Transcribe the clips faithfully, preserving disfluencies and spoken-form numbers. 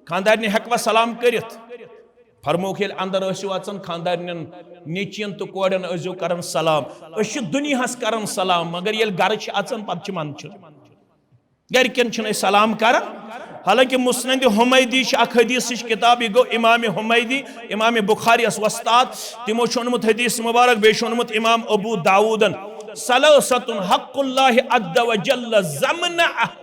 خاندارنہِ ہیٚکوا سلام کٔرِتھ؟ فرمووُکھ، ییٚلہِ اندر ٲسِو اژان، خاندارنٮ۪ن نیٚچوٮ۪ن تہٕ کورٮ۪ن ٲسۍزیو کران سلام۔ أسۍ چھِ دُنیاہس کران سلام، مگر ییٚلہِ گرٕ چھِ اژان، پتہٕ چھِ منٛدچھان۔ گرِکٮ۪ن چھِنہٕ أسۍ سلام کران۔ حالانکہ مسند حمیدی چھِ اکھ حدیثٕچ کتاب، یہِ گوٚو امام حمیدی، امام بخاری یس وۄستاد، تِمو چھُ اوٚنمُت حدیث مبارک، بیٚیہِ چھُ اوٚنمُت امام ابو داوودن، ثلاثة حق اللہ عز وجل ضمنه۔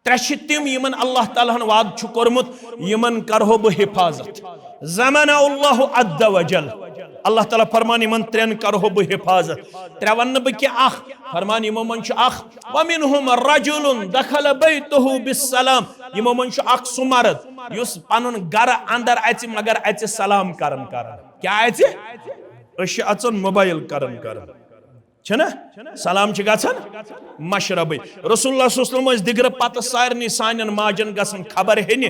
ترٛےٚ چھِ تِم، یِمن اللہ تعالیٰ ہن وعدٕ چھُ کوٚرمُت، یِمن کرہو بہٕ حفاظت۔ ضمن اللہ عز وجل۔ اللہ تعالیٰ فرمان، یِمن ترٛٮ۪ن کرہو بہٕ حفاظت۔ ترٛےٚ ونہٕ نہٕ بہٕ کینٛہہ، اکھ فرمان، یِمو منٛز چھُ اکھ، ومنهم رجل دخل بیتہ بالسلام۔ یِمو منٛز چھُ اکھ سُہ مرد، یُس پنُن گرٕ اندر اژِ، مگر اژِ سلام کران کران۔ کیٛاہ اژِ؟ أسۍ چھِ اژان موبایل کران کران۔ چھنا؟ سلام چھِ گژھان مشربٕے۔ رسول اللہ صلی اللہ علیہ وسلم ٲسۍ دِگرٕ پتہٕ سارنٕے سانٮ۪ن ماجن گژھان خبر ہینہِ۔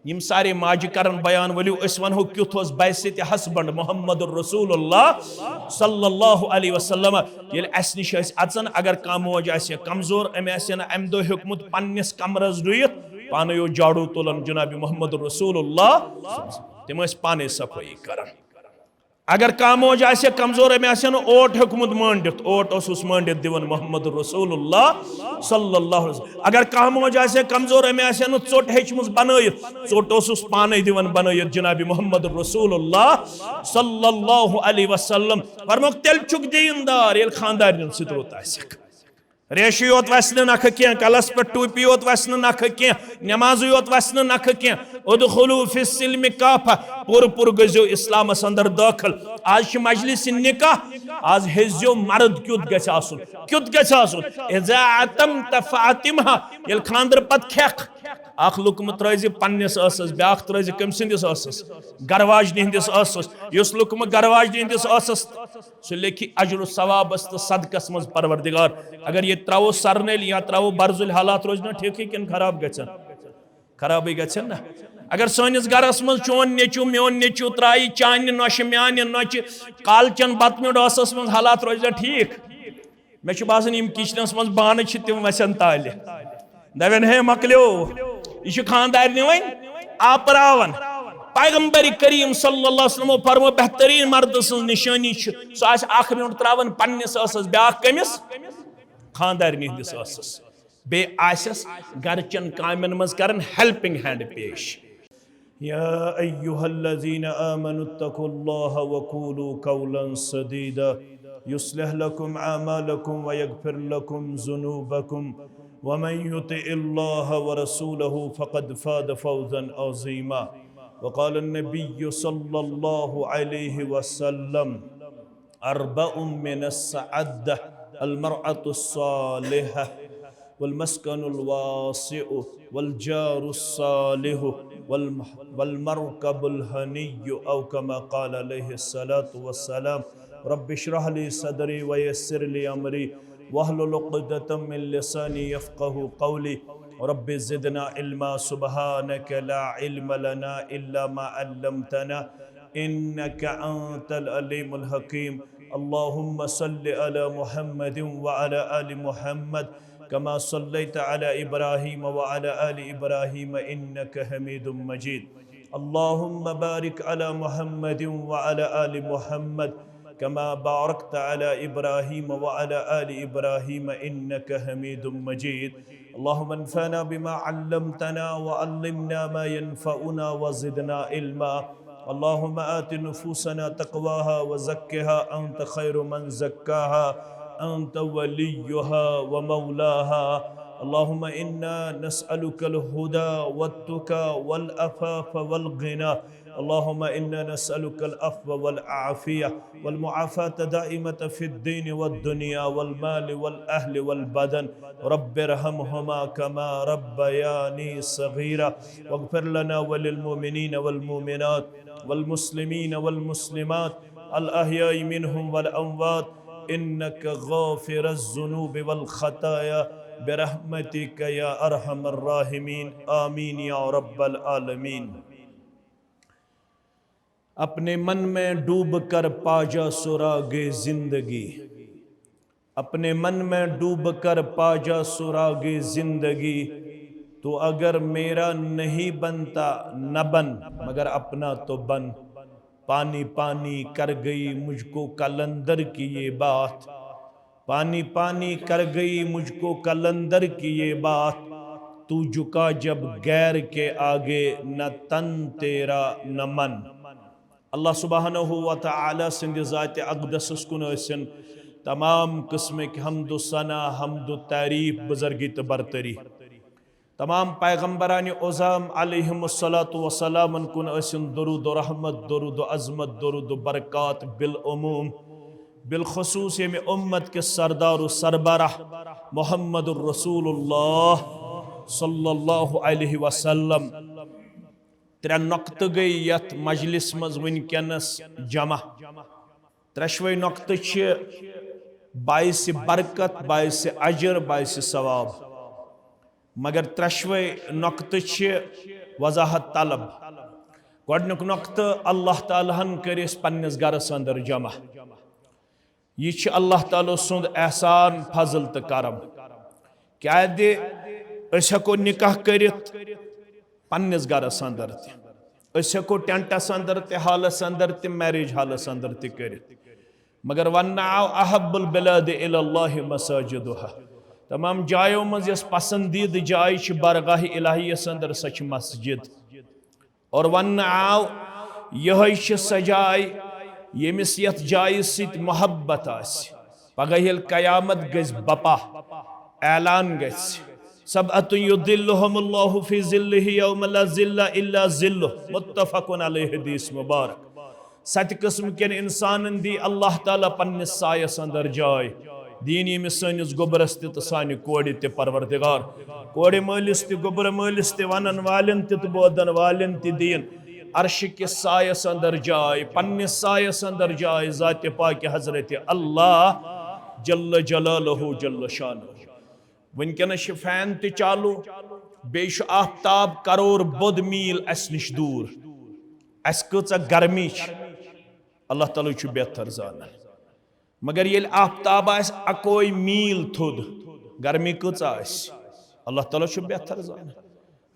یِم سارے ماجہِ کرن بیان، ؤلِو أسۍ ونہو کیُتھ اوس بعثت حسبنڈ محمد رسول اللہ صلی اللہ علیہ وسلم۔ ییٚلہِ اسہِ نِش ٲسۍ اژان، اگر کانٛہہ موج آسہِ ہا کمزور، أمۍ آسہِ ہا نہٕ امہِ دۄہ ہیوٚکمُت پننِس کمرس ڈُیِتھ، پانے اوس جاڑو تُلان جناب محمد رسول اللہ، تِم ٲسۍ پانے صفٲیی کران۔ اگر کانٛہہ موج آسہِ ہا کمزور، أمۍ آسہِ ہا نہٕ اوٹ ہیوٚکمُت مٲنڈِتھ، اوٹ اوسُس مٲنڈِتھ دِوان محمد رسول اللہ صلی اللہ علیہ وسلم۔ اگر کانٛہہ موج آسہِ ہا کمزور، أمۍ آسہِ ہا نہٕ ژوٚٹ ہیٚچھمٕژ بنٲیِتھ، ژوٚٹ اوسُس پانے دِوان بنٲیِتھ جناب محمد رسول اللہ صلی اللہ علیہ وسلم۔ فرموکھ، تیٚلہِ چھُکھ دیٖندار، ییٚلہِ خاندارنٮ۪ن سۭتۍ رُت آسٮ۪کھ۔ ریشہِ یوت وسہِ نہٕ نکھٕ کینٛہہ، کلس پٮ۪ٹھ ٹوپی یوت وسہِ نہٕ نکھٕ کینٛہہ، نمازٕے یوت وسہِ نہٕ نکھٕ کینٛہہ۔ ادخلوا فی السلم کافہ، پوٗرٕ پوٗرٕ گٔژھزیو اسلامس اندر دٲخل۔ آز چھِ مجلس نکاح، آز ہیٚزیو مرد کیُتھ گژھِ آسُن، کیُتھ گژھِ آسُن۔ اذا اطمت فاطمہ، ییٚلہِ خاندرٕ پتہٕ کھٮ۪کھ، اکھ لقمہٕ ترٲزِ پننِس ٲسس، بیاکھ ترٲزِ کٔمۍ سٕنٛدِس ٲسس؟ گرواجنہِ ہٕنٛدِس ٲسس۔ یُس لقمہٕ گرواجنہِ ہٕنٛدِس ٲسس، سُہ لیکھِ اجر و ثوابس تہٕ صدقس منٛز پروردگار۔ اگر یہِ ترٛاوو سرنٲلۍ یا ترٛاوو برزُلۍ، حالات روزِ نہ ٹھیکھٕے کِنہٕ خراب گژھن؟ خرابٕے گژھن نہ۔ اگر سٲنِس گرس منٛز چون نیٚچو، میون نیٚچو ترٛایہِ چانہِ نۄشہِ، میانہِ نۄچہِ، کالچن بتہٕ میوٚنٛڈ ٲسس منٛز، حالات روزِ نہ ٹھیک؟ مےٚ چھُ باسان، یِم کچنس منٛز بانہٕ چھِ، تِم وسن تالہِ۔ دپن، ہے مۄکلیو، یہِ چھُ خاندارنہِ وۄنۍ آپراوان۔ پیغمبر کریم صلی اللہ علیہ وسلمو فرمو، بہترین مرد سٕنٛز نشٲنی چھِ، سُہ آسہِ اکھ میوٚنٛڈ ترٛاوان پننِس ٲسس، بیاکھ کٔمِس؟ خاندارنہِ ہٕنٛدِس ٲسس۔ بیٚیہِ آسٮ۪س گرچٮ۪ن کامٮ۪ن منٛز کران helping hand پیش۔ يا أيها الذين آمنوا اتقوا الله وقولوا قولا سديدا يصلح لكم أعمالكم ويغفر لكم ذنوبكم ومن يطع الله ورسوله فقد فاز فوزا عظيما. وقال النبي صلى الله عليه وسلم: أربع من السعادة: المرأة الصالحة، والمسكن الواسع، والجار الصالح، والم-، والمركب الهني، أو كما قال عليه الصلاة والسلام. رب اشرح لي صدري ويسر لي أمري واحلل عقدة من لساني يفقه قولي. رب زدنا علما. سبحانك لا علم لنا إلا ما علمتنا إنك أنت العليم الحكيم. اللهم صل على محمد وعلى آل محمد كما صليت على إبراهيم وعلى آل إبراهيم إنك حميد مجيد. اللهم بارك على محمد وعلى آل محمد كما باركت على إبراهيم وعلى آل إبراهيم إنك حميد مجيد. اللهم انفعنا بما علمتنا وعلمنا ما ينفعنا وزدنا علما. اللهم آت نفوسنا تقواها وزكها أنت خير من زكاها أنت وليها ومولاها. اللهم إنا نسألك الهدى والتقى والعفاف والغنى. اللهم إنا نسألك العفو والعافية والمعافاة دائمة في الدين والدنيا والمال والأهل والبدن. رب ارحمهما كما ربياني صغيرا. واغفر لنا وللمؤمنين والمؤمنات والمسلمين والمسلمات الأحياء منهم والأموات إنك غافر الذنوب والخطايا برحمتك يا أرحم الراحمين. آمين يا رب العالمين. اپنے من میں ڈوب کر پا جا سراغ زندگی۔ اپنے من میں ڈوب کر پا جا سراغ زندگی۔ تو اگر میرا نہیں بنتا نہ بن، مگر اپنا تو بن۔ پانی پانی کر گئی مجھ کو قلندر کی یہ بات، پانی پانی کر گئی مجھ کو قلندر کی یہ بات، تو جھکا جب غیر کے آگے نہ تن تیرا نہ من۔ اللہ سبحانہ و تعالیٰ سٕنٛدِ ذاتِ اقدسس کُن ٲسِن تمام قٕسمٕکۍ حمد و ثنا، حمد و تعریف، بزرگی تہٕ برتری۔ تمام پیغمبرانِ عظام علیہم الصلوۃ والسلامن کُن ٲسِن درود و رحمت، درود و عظمت، درود و برکات بالعموم، بالخصوص ییٚمہِ اُمت کِس سردار و سربراہ محمد الرسول اللہ صلی اللہ علیہ وسلم۔ ترٛےٚ نۄقطہٕ گٔے یتھ مجلس منٛز وٕنکیٚنس جمع۔ ترٛشوے نۄقطہٕ چھِ باعث برکت، باعث اجر، باعث ثواب۔ مگر ترٛشوے نۄقطہٕ چھِ وضاحت طلب۔ گۄڈنیُک نۄقطہٕ، اللہ تعالیٰ ہن کٔرۍ أسۍ پننِس گرس اندر جمع۔ یہِ چھِ اللہ تعالیٰ سُنٛد احسان، فضل تہٕ کرم۔ کیازِ أسۍ ہٮ۪کو نکاح کٔرِتھ پننِس گرس اندر تہِ، أسۍ ہٮ۪کو ٹینٹس اندر تہِ، ہالس اندر تہِ، میریج ہالس اندر تہِ کٔرِتھ۔ مگر وننہٕ آو احب البلاد الی اللہ مساجدہا، تمام جایو منٛز یۄس پسندیدٕ جاے چھِ بارگاہ الہیس اندر، سۄ چھِ مسجد۔ اور وننہٕ آو، یہے چھِ سۄ جاے ییٚمِس یتھ جایہِ سۭتۍ محبت آسہِ، پگاہ ییٚلہِ قیامت گژھِ بپا، اعلان گژھِ، سبعة یظلهم اللہ فی ظلہ یوم لا ظل الا ظلہ، متفق علیہ، حدیث مبارک۔ ستہِ قٕسمہٕ کٮ۪ن انسانن دی اللہ تعالیٰ پننِس سایس اندر جاے۔ دِیِن ییٚمِس سٲنِس گوٚبرس تہِ تہٕ سانہِ کورِ تہِ پروردگار۔ کورِ مٲلِس تہِ، گوٚبرٕ مٲلِس تہِ، ونن والٮ۪ن تہِ تہٕ بوزن والٮ۪ن تہِ دِیِن عرشہِ کِس سایس اندر جاے، پننِس سایس اندر جاے، ذاتِ پاکہِ حضرت اللہ جل جلالہ جل شانہ۔ وٕنکیٚنس چھِ فین تہِ چالو، بیٚیہِ چھُ آفتاب کرور بود میٖل اسہِ نِش دوٗر۔ اسہِ کۭژاہ گرمی چھِ، اللہ تعالیٰ چھُ بہتر زانان۔ مگر ییٚلہِ آفتاب آسہِ اکوے میٖل تھوٚد، گرمی کۭژاہ آسہِ، اللہ تعالیٰ چھُ بہتر زانان۔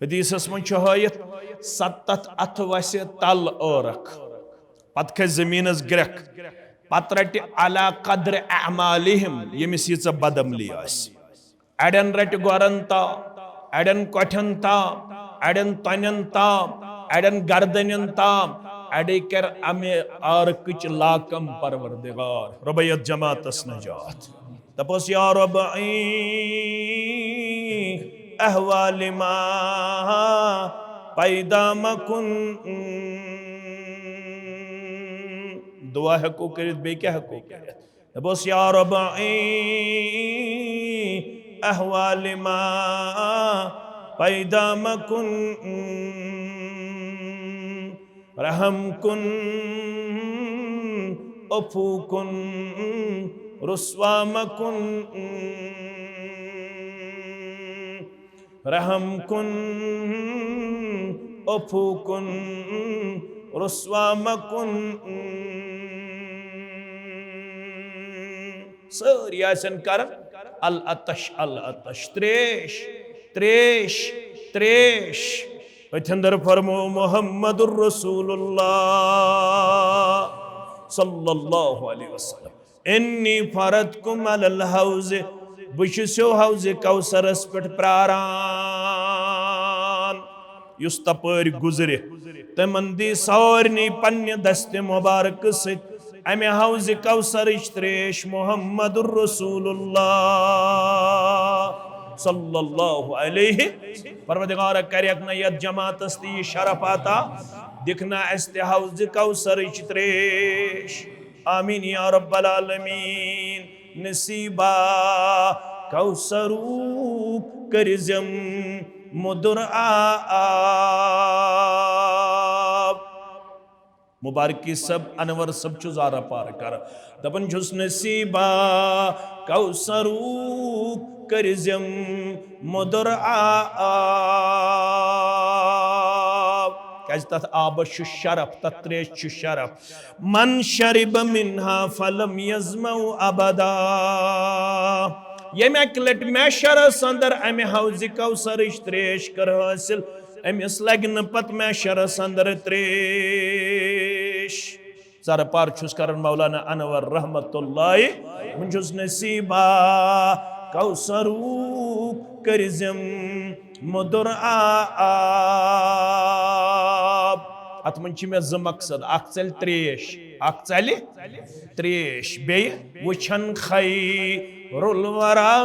حدیثس منٛز چھُ ہٲیِتھ، ستتھ اتھٕ وسہِ تل ٲرکھ، پتہٕ کھسہِ زٔمیٖنس گرٛکھ، پتہٕ رٹہِ علی قدر اعمالہم، ییٚمِس ییٖژاہ بدعملی آسہِ۔ اڑٮ۪ن رٹہِ گۄرن تام، اڑٮ۪ن کۄٹھٮ۪ن تام، اڑٮ۪ن تۄنٮ۪ن تام، اڑٮ۪ن گردنٮ۪ن تام، اڑے کر امہِ عارقٕچ لاکم پروردگار۔ رۄبہ یتھ جماعتس نجات۔ دپوس یا رب ایں احوال ما پیدا مکن۔ دعا ہیٚکو کٔرِتھ، بیٚیہِ کیٛاہ ہیٚکو کٔرِتھ؟ دپوس یا رب ایں احوال ما پیدا مکن، رحم کن، عفو کن، رسوا مکن۔ رحم کن، عفو کن، رسوا مکن۔ سٲری آسن کران العطش، العطش، تریش، تریش، تریش۔ أتھۍ اندر فرمو محمد رسول اللہ صلی اللہ علیہ وسلم۔ انی فرطکم علی الحوض، بہٕ چھُسو حوض کوثرس پٮ۪ٹھ پراران۔ یُس تپٲرۍ گُزرِ، تِمن دی سارنٕے پننہِ دستِ مبارکہٕ سۭتۍ امہِ حوض کوثرٕچ تریش۔ محمد رسول اللہ صلی اللہ علیہ، پروردگار کرکھ نہ یتھ جماعتس تہِ یہِ شرف عطا، دِکھ نہ اسہِ تہِ حوض کوثرٕچ تریش۔ آمین یا رب العالمین۔ نصیبا کوثروک کٔرزم مُدُر آب۔ مبارکی صٲب، انور صٲب چھُ زارا پار کران، دپان چھُس، نصیبا کوثروک کٔرزم مُدُر آب۔ کیازِ تتھ آبس چھُ شرف، تتھ تریش چھُ شرف۔ من شرب منها فلم یظمأ ابدا۔ ییٚمہِ اَکہِ لَٹہِ محشرس اندر امہِ حوضِ کوثرٕچ تریش کٔر حٲصِل، أمِس لگہِ نہٕ پتہٕ محشرس اندر تریش۔ زارٕ پار چھُس کران مولانا انور رحمت اللہ، وۄنۍ چھُس نصیبا کوثرُک کٔرزِم مُدُر آ-، آب۔ اتھ منٛز چھِ مےٚ زٕ مقصد، اکھ ژلہِ تریش، اکھ ژلہِ تریش، بیٚیہِ وٕچھن خیر الورا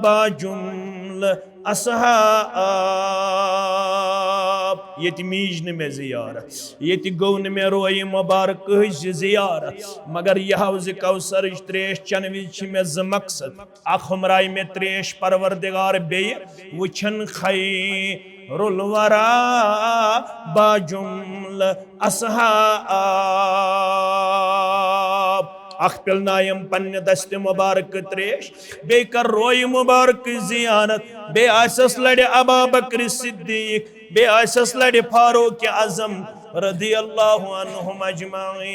با جملہ اصحاب۔ ییٚتہِ میٖج نہٕ مےٚ زیارت، ییٚتہِ گوٚو نہٕ مےٚ رویہِ مبارکہٕ ہٕچ زیارت، مگر یہِ حوضِ کوثرٕچ تریش چنہٕ وِزِ چھِ مےٚ زٕ مقصد۔ اکھ ہُمراے مےٚ تریش پروردگار، بیٚیہِ وٕچھن خیر الورا با جملہ اصحاب۔ اکھ پِلنایم پننہِ دستِ مبارکہٕ تریش، بیٚیہِ کر رویہِ مبارکہٕ زیارت، بیٚیہِ آسٮ۪س لڑِ ابا بکر صدیق، بیٚیہِ آسٮ۪س لڑِ فاروق اعظم رضی اللہ عنہم اجمعین۔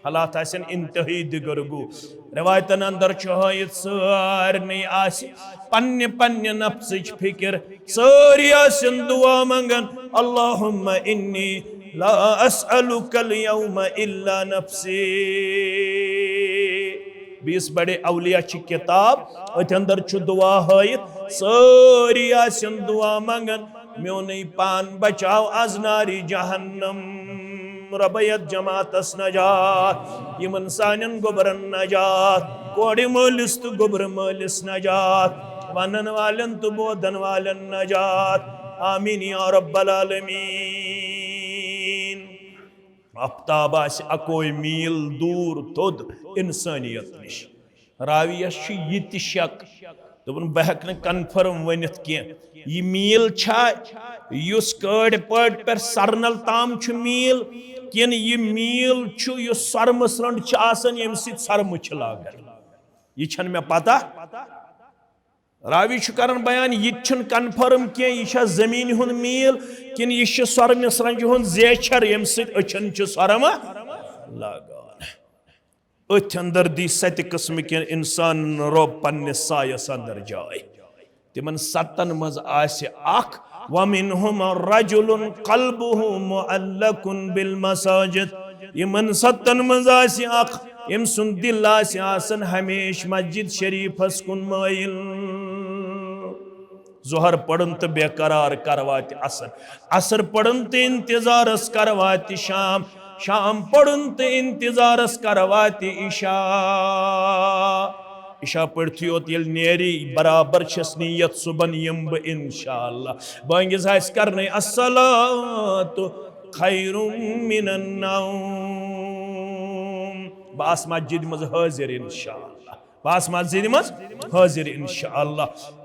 حالات آسن انتہٲئی دِگر گوٚو۔ روایتن اندر چھُ ہٲیِتھ سارنٕے آسہِ پننہِ پننہِ نفسٕچ فکر۔ سٲری آسن دعا منگان، اللہم انی لا اسألک الیوم الا نفسی۔ بیٚیِس بڑِ اولیاء چھِ کتاب، أتھۍ اندر چھُ دعا ہٲیِتھ، سٲری آسن دعا منگان، میونٕے پان بچاو از نارِ جہنم۔ رۄبہ یتھ جماعتس نجات، یمن سانٮ۪ن گوٚبرن نجات، کورِ مٲلِس تہٕ گوٚبرٕ مٲلِس نجات، ونن والٮ۪ن تہٕ بوزن والٮ۪ن نجات۔ آمین یا رب العالمین۔ آفتاب آسہِ اکوے میٖل دوٗر توٚد انسٲنیت نِش۔ راویَس چھُ یہِ تہِ شک، دوٚپُن، بہٕ ہٮ۪کہٕ نہٕ کنفرم ؤنِتھ کینٛہہ، یہِ میٖل چھا یُس کٲڑۍ پٲٹھۍ پٮ۪ٹھ سرنل تام چھُ میٖل، کِنہٕ یہِ میٖل چھُ یُس سۄرمہٕ سرٛنٛڈ چھِ آسان، ییٚمہِ سۭتۍ سۄرمہٕ چھِ لاگان؟ یہِ چھَنہٕ مےٚ پتہ۔ راوی چھُ کران بیان، یہِ تہِ چھُنہٕ کنفرم کینٛہہ، یہِ چھا زٔمیٖنہِ ہُنٛد میٖل کِنہٕ یہِ چھُ سۄرمہٕ سرٛنٛجہِ ہُنٛد زیچھر، ییٚمہِ سۭتۍ أچھن چھِ سۄرمہٕ لاگان۔ أتھۍ اندر دی ستہِ قٕسمہٕ کٮ۪ن انسانن رۄب پننِس سایس اندر جاے۔ تِمن ستن منٛز آسہِ اکھ، ومنهم رجل قلبه معلق بالمساجد۔ یِمن ستن منٛز آسہِ اکھ، ییٚمۍ سُنٛد دِل آسہِ آسان ہمیشہِ مسجد شریفس کُن مٲیِل۔ ظہر پرُن تہٕ بے قرار کر واتہِ عصر، عصر پرُن تہٕ انتظارس کر واتہِ شام، شام پرُن تہٕ انتظارس کر واتہِ عشاء۔ عشاء پٔرتھٕے یوت ییٚلہِ نیرِ، برابر چھس نیت صبحن یِمہٕ بہٕ انشاءاللہ۔ بٲنگِس آسہِ کرنَے الصلاۃ خیر من النوم، بہٕ آسہٕ مسجدِ منٛز حٲضِر انشاءاللہ۔ بہٕ آسہٕ مسجدِ منٛز حٲضِر انشاءاللہ۔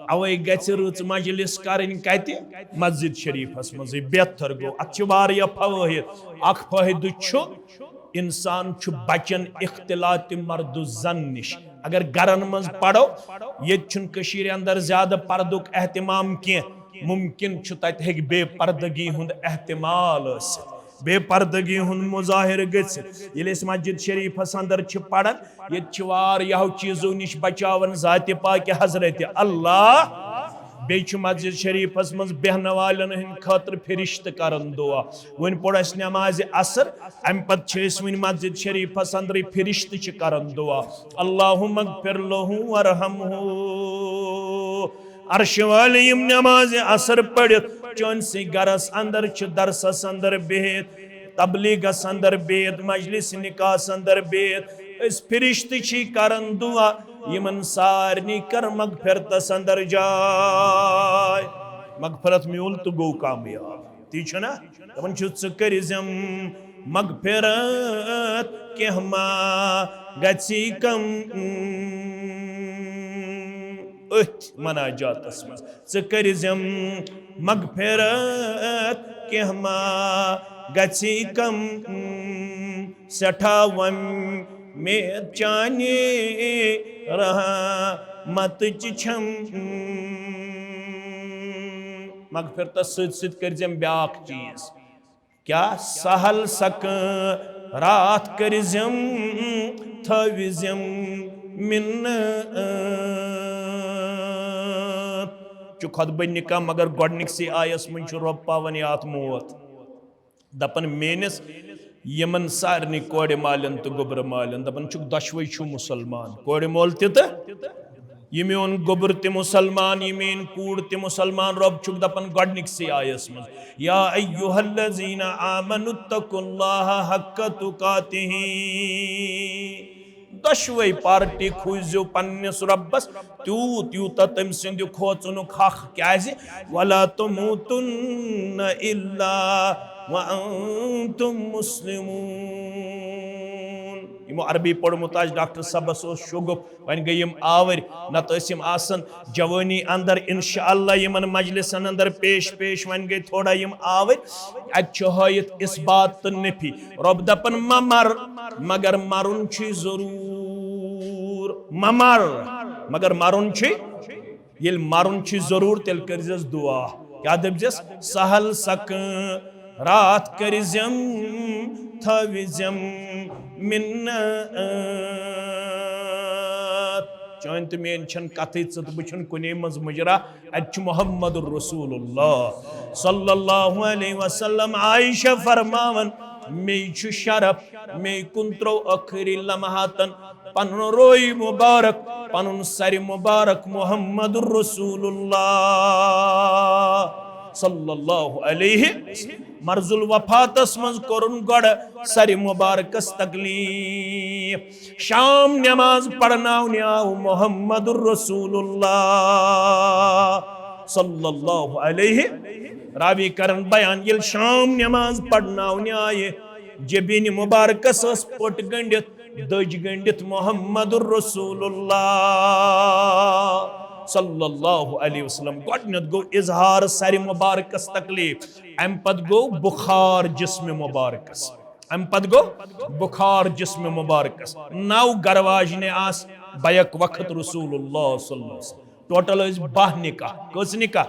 اوے گژھِ رٕژ مجلس کرٕنۍ کتہِ؟ مسجد شریفس منٛزٕے۔ بہتر گوٚو، اتھ چھِ واریاہ فوٲہِد۔ اکھ فٲیدٕ چھُ، انسان چھُ بچان اختلاط مرد و زن نِش۔ اگر گرن منٛز پرو، ییٚتہِ چھُنہٕ کٔشیٖرِ اندر زیادٕ پردُک اہتمام کینٛہہ، ممکن چھُ تتہِ ہیٚکہِ بے پردگی ہُنٛد احتمال ٲسِتھ۔ بے پردگی ہُنٛد مظاہرٕ گٔژھِتھ۔ ییٚلہِ أسۍ مسجد شریفس اندر چھِ پران، ییٚتہِ چھِ واریاہو چیٖزو نِش بچاوان ذاتِ پاکِ حضرت اللہ۔ بیٚیہِ چھُ مسجد شریفس منٛز بیٚہنہٕ والٮ۪ن ہٕنٛدِ خٲطرٕ فرشتہٕ کران دعا۔ وۄنۍ پوٚر اَسہِ نمازِ عصر، امہِ پتہٕ چھِ أسۍ وۄنۍ مسجد شریفس اندرٕے، فرشتہٕ چھِ کران دعا، اللہم اغفر لہ وارحمہ۔ عرش والے، یِم نمازِ عصر پٔرِتھ چٲنسٕے گرس اندر چھِ، درسس اندر بِہِتھ، تبلیغس اندر بِہِتھ، مجلس نکاحس اندر بِہِتھ، أسۍ فرشتہٕ چھی کران دعا، یِمن سارنٕے کر مغفرتس اندر جاے۔ مغفرت میوٗل تہٕ گوٚو کامیاب۔ تی چھُنہ؟ دپان چھُ، ژٕ کٔرۍ زٮ۪م مغفرت، کینٛہہ ما گژھی کم۔ أتھۍ مناجاتس منٛز، ژٕ کٔرۍ زٮ۪م مغفرت، کینٛہہ ما گژھی کم۔ سٮ۪ٹھاہ وۄمید چانہِ رحمتٕچ چھم۔ مغفرتس سۭتۍ سۭتۍ کٔرۍ زٮ۪م بیٛاکھ چیٖز۔ کیٛاہ؟ سہل سکٲرات کٔرۍ زٮ۪م، تھٲوۍ زٮ۪م من۔ چھُ خطبہ نکاح، مگر گۄڈنِکسٕے آیس منٛز چھُ رۄب پاوان یاد موت۔ دپان میٲنِس یِمن سارنٕے کورِ مالٮ۪ن تہٕ گوٚبرٕ مالٮ۪ن، دپان چھُکھ دۄشوے چھِو مسلمان، کورِ مول تہِ تہٕ یہِ میون گوٚبُر تہِ مسلمان، یہِ میٲنۍ کوٗر تہِ مسلمان۔ رۄب چھُکھ دپان گۄڈنِکسٕے آیس منٛز، یا ایھا الذین آمنوا اتقوا اللہ حق تقاتہ۔ دۄشوے پارٹی کھوٗژزیو پننِس رۄبس تیوٗت یوٗتاہ تٔمۍ سٕنٛدِ کھوژنُک حق۔ کیازِ؟ ولا تموتن الا وانتم مسلمون۔ یِمو عربی پوٚرمُت آسہِ، ڈاکٹر صٲبس اوس شوگُف، وۄنۍ گٔے یِم آوٕرۍ، نتہٕ ٲسۍ یِم آسان جوٲنی اندر۔ انشاءاللہ یِمن مجلسن اندر پیش پیش، وۄنۍ گٔے تھوڑا یِم آوٕرۍ۔ اتہِ چھُ ہٲیِتھ اثبات تہٕ نفی۔ رۄب دپان، مہ مر، مگر مرُن چھُے ضروٗر۔ مہ مر، مگر مرُن چھُے۔ ییٚلہِ مرُن چھُے ضروٗر، تیٚلہِ کٔرزٮ۪س دُعا۔ کیٛاہ دٔپزٮ۪س؟ سہل سکٲں راتھ کٔرزٮ۪م، تھٲوزٮ۪م منت۔ چٲنۍ تہٕ میٲنۍ چھَنہٕ کتھٕے، ژٕ تہٕ بہٕ چھِنہٕ کُنے منٛز مُجرا۔ اتہِ چھُ محمد رسول اللہ صلی اللہ علیہ وسلم۔ عائشہ فرماوان، مے چھُ شرف، مے کُن ترٛوو ٲخری لمحاتن پنُن روے مبارک، پنُن سر مبارک محمد رسول اللہ صلی اللہ علیہ۔ مرض الوفاتس منٛز کوٚرُن گۄڈٕ سر مبارکس تکلیف۔ شام نماز پرناونہِ آو محمد رسول اللہ صلی اللہ علیہ۔ راوی کرن بیان، ییٚلہِ شام نماز پرناونہِ آیہِ، جبین مبارکس ٲس پٔٹ گٔنڈِتھ، دٔج گٔنڈِتھ محمد رسول اللہ صلی اللہ علیہ وسلم۔ گۄڈنیتھ گوٚو اظہار سر مبارکس تکلیف، امہِ پتہٕ گوٚو بخار جسم مبارکس۔ امہِ پتہٕ گوٚو بخار جسم مبارکس۔ نو گرواجنہِ آس بیک وقت رسول اللہ صلی اللہ علیہ وسلم۔ ٹوٹل ٲسۍ باہ نکاح۔ کٔژ نکاح؟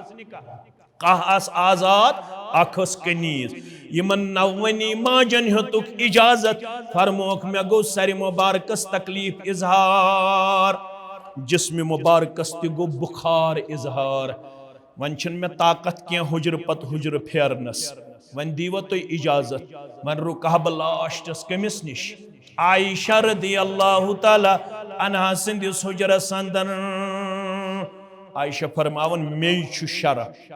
کاہ آس آزاد، اکھ ٲس کنیز۔ یِمن نونی ماجن ہیوٚتُکھ اجازت، فرموکھ، مےٚ گوٚو سرِ مبارکس تکلیف اظہار، جسم مبارکس تہِ گوٚو بخار اظہار۔ وۄنۍ چھُنہٕ مےٚ طاقت کینٛہہ حجرٕ پتہٕ حجرٕ پھیرنس۔ وۄنۍ دیٖوا تُہۍ اجازت؟ وۄنۍ رُکہٕ ہا بہٕ لاسٹس کٔمِس نِش؟ عائشہ رضی اللہ تعالیٰ عنہا سٕنٛدِس حجرس اندر۔ عائشہ فرماوان، مے چھُ شرف،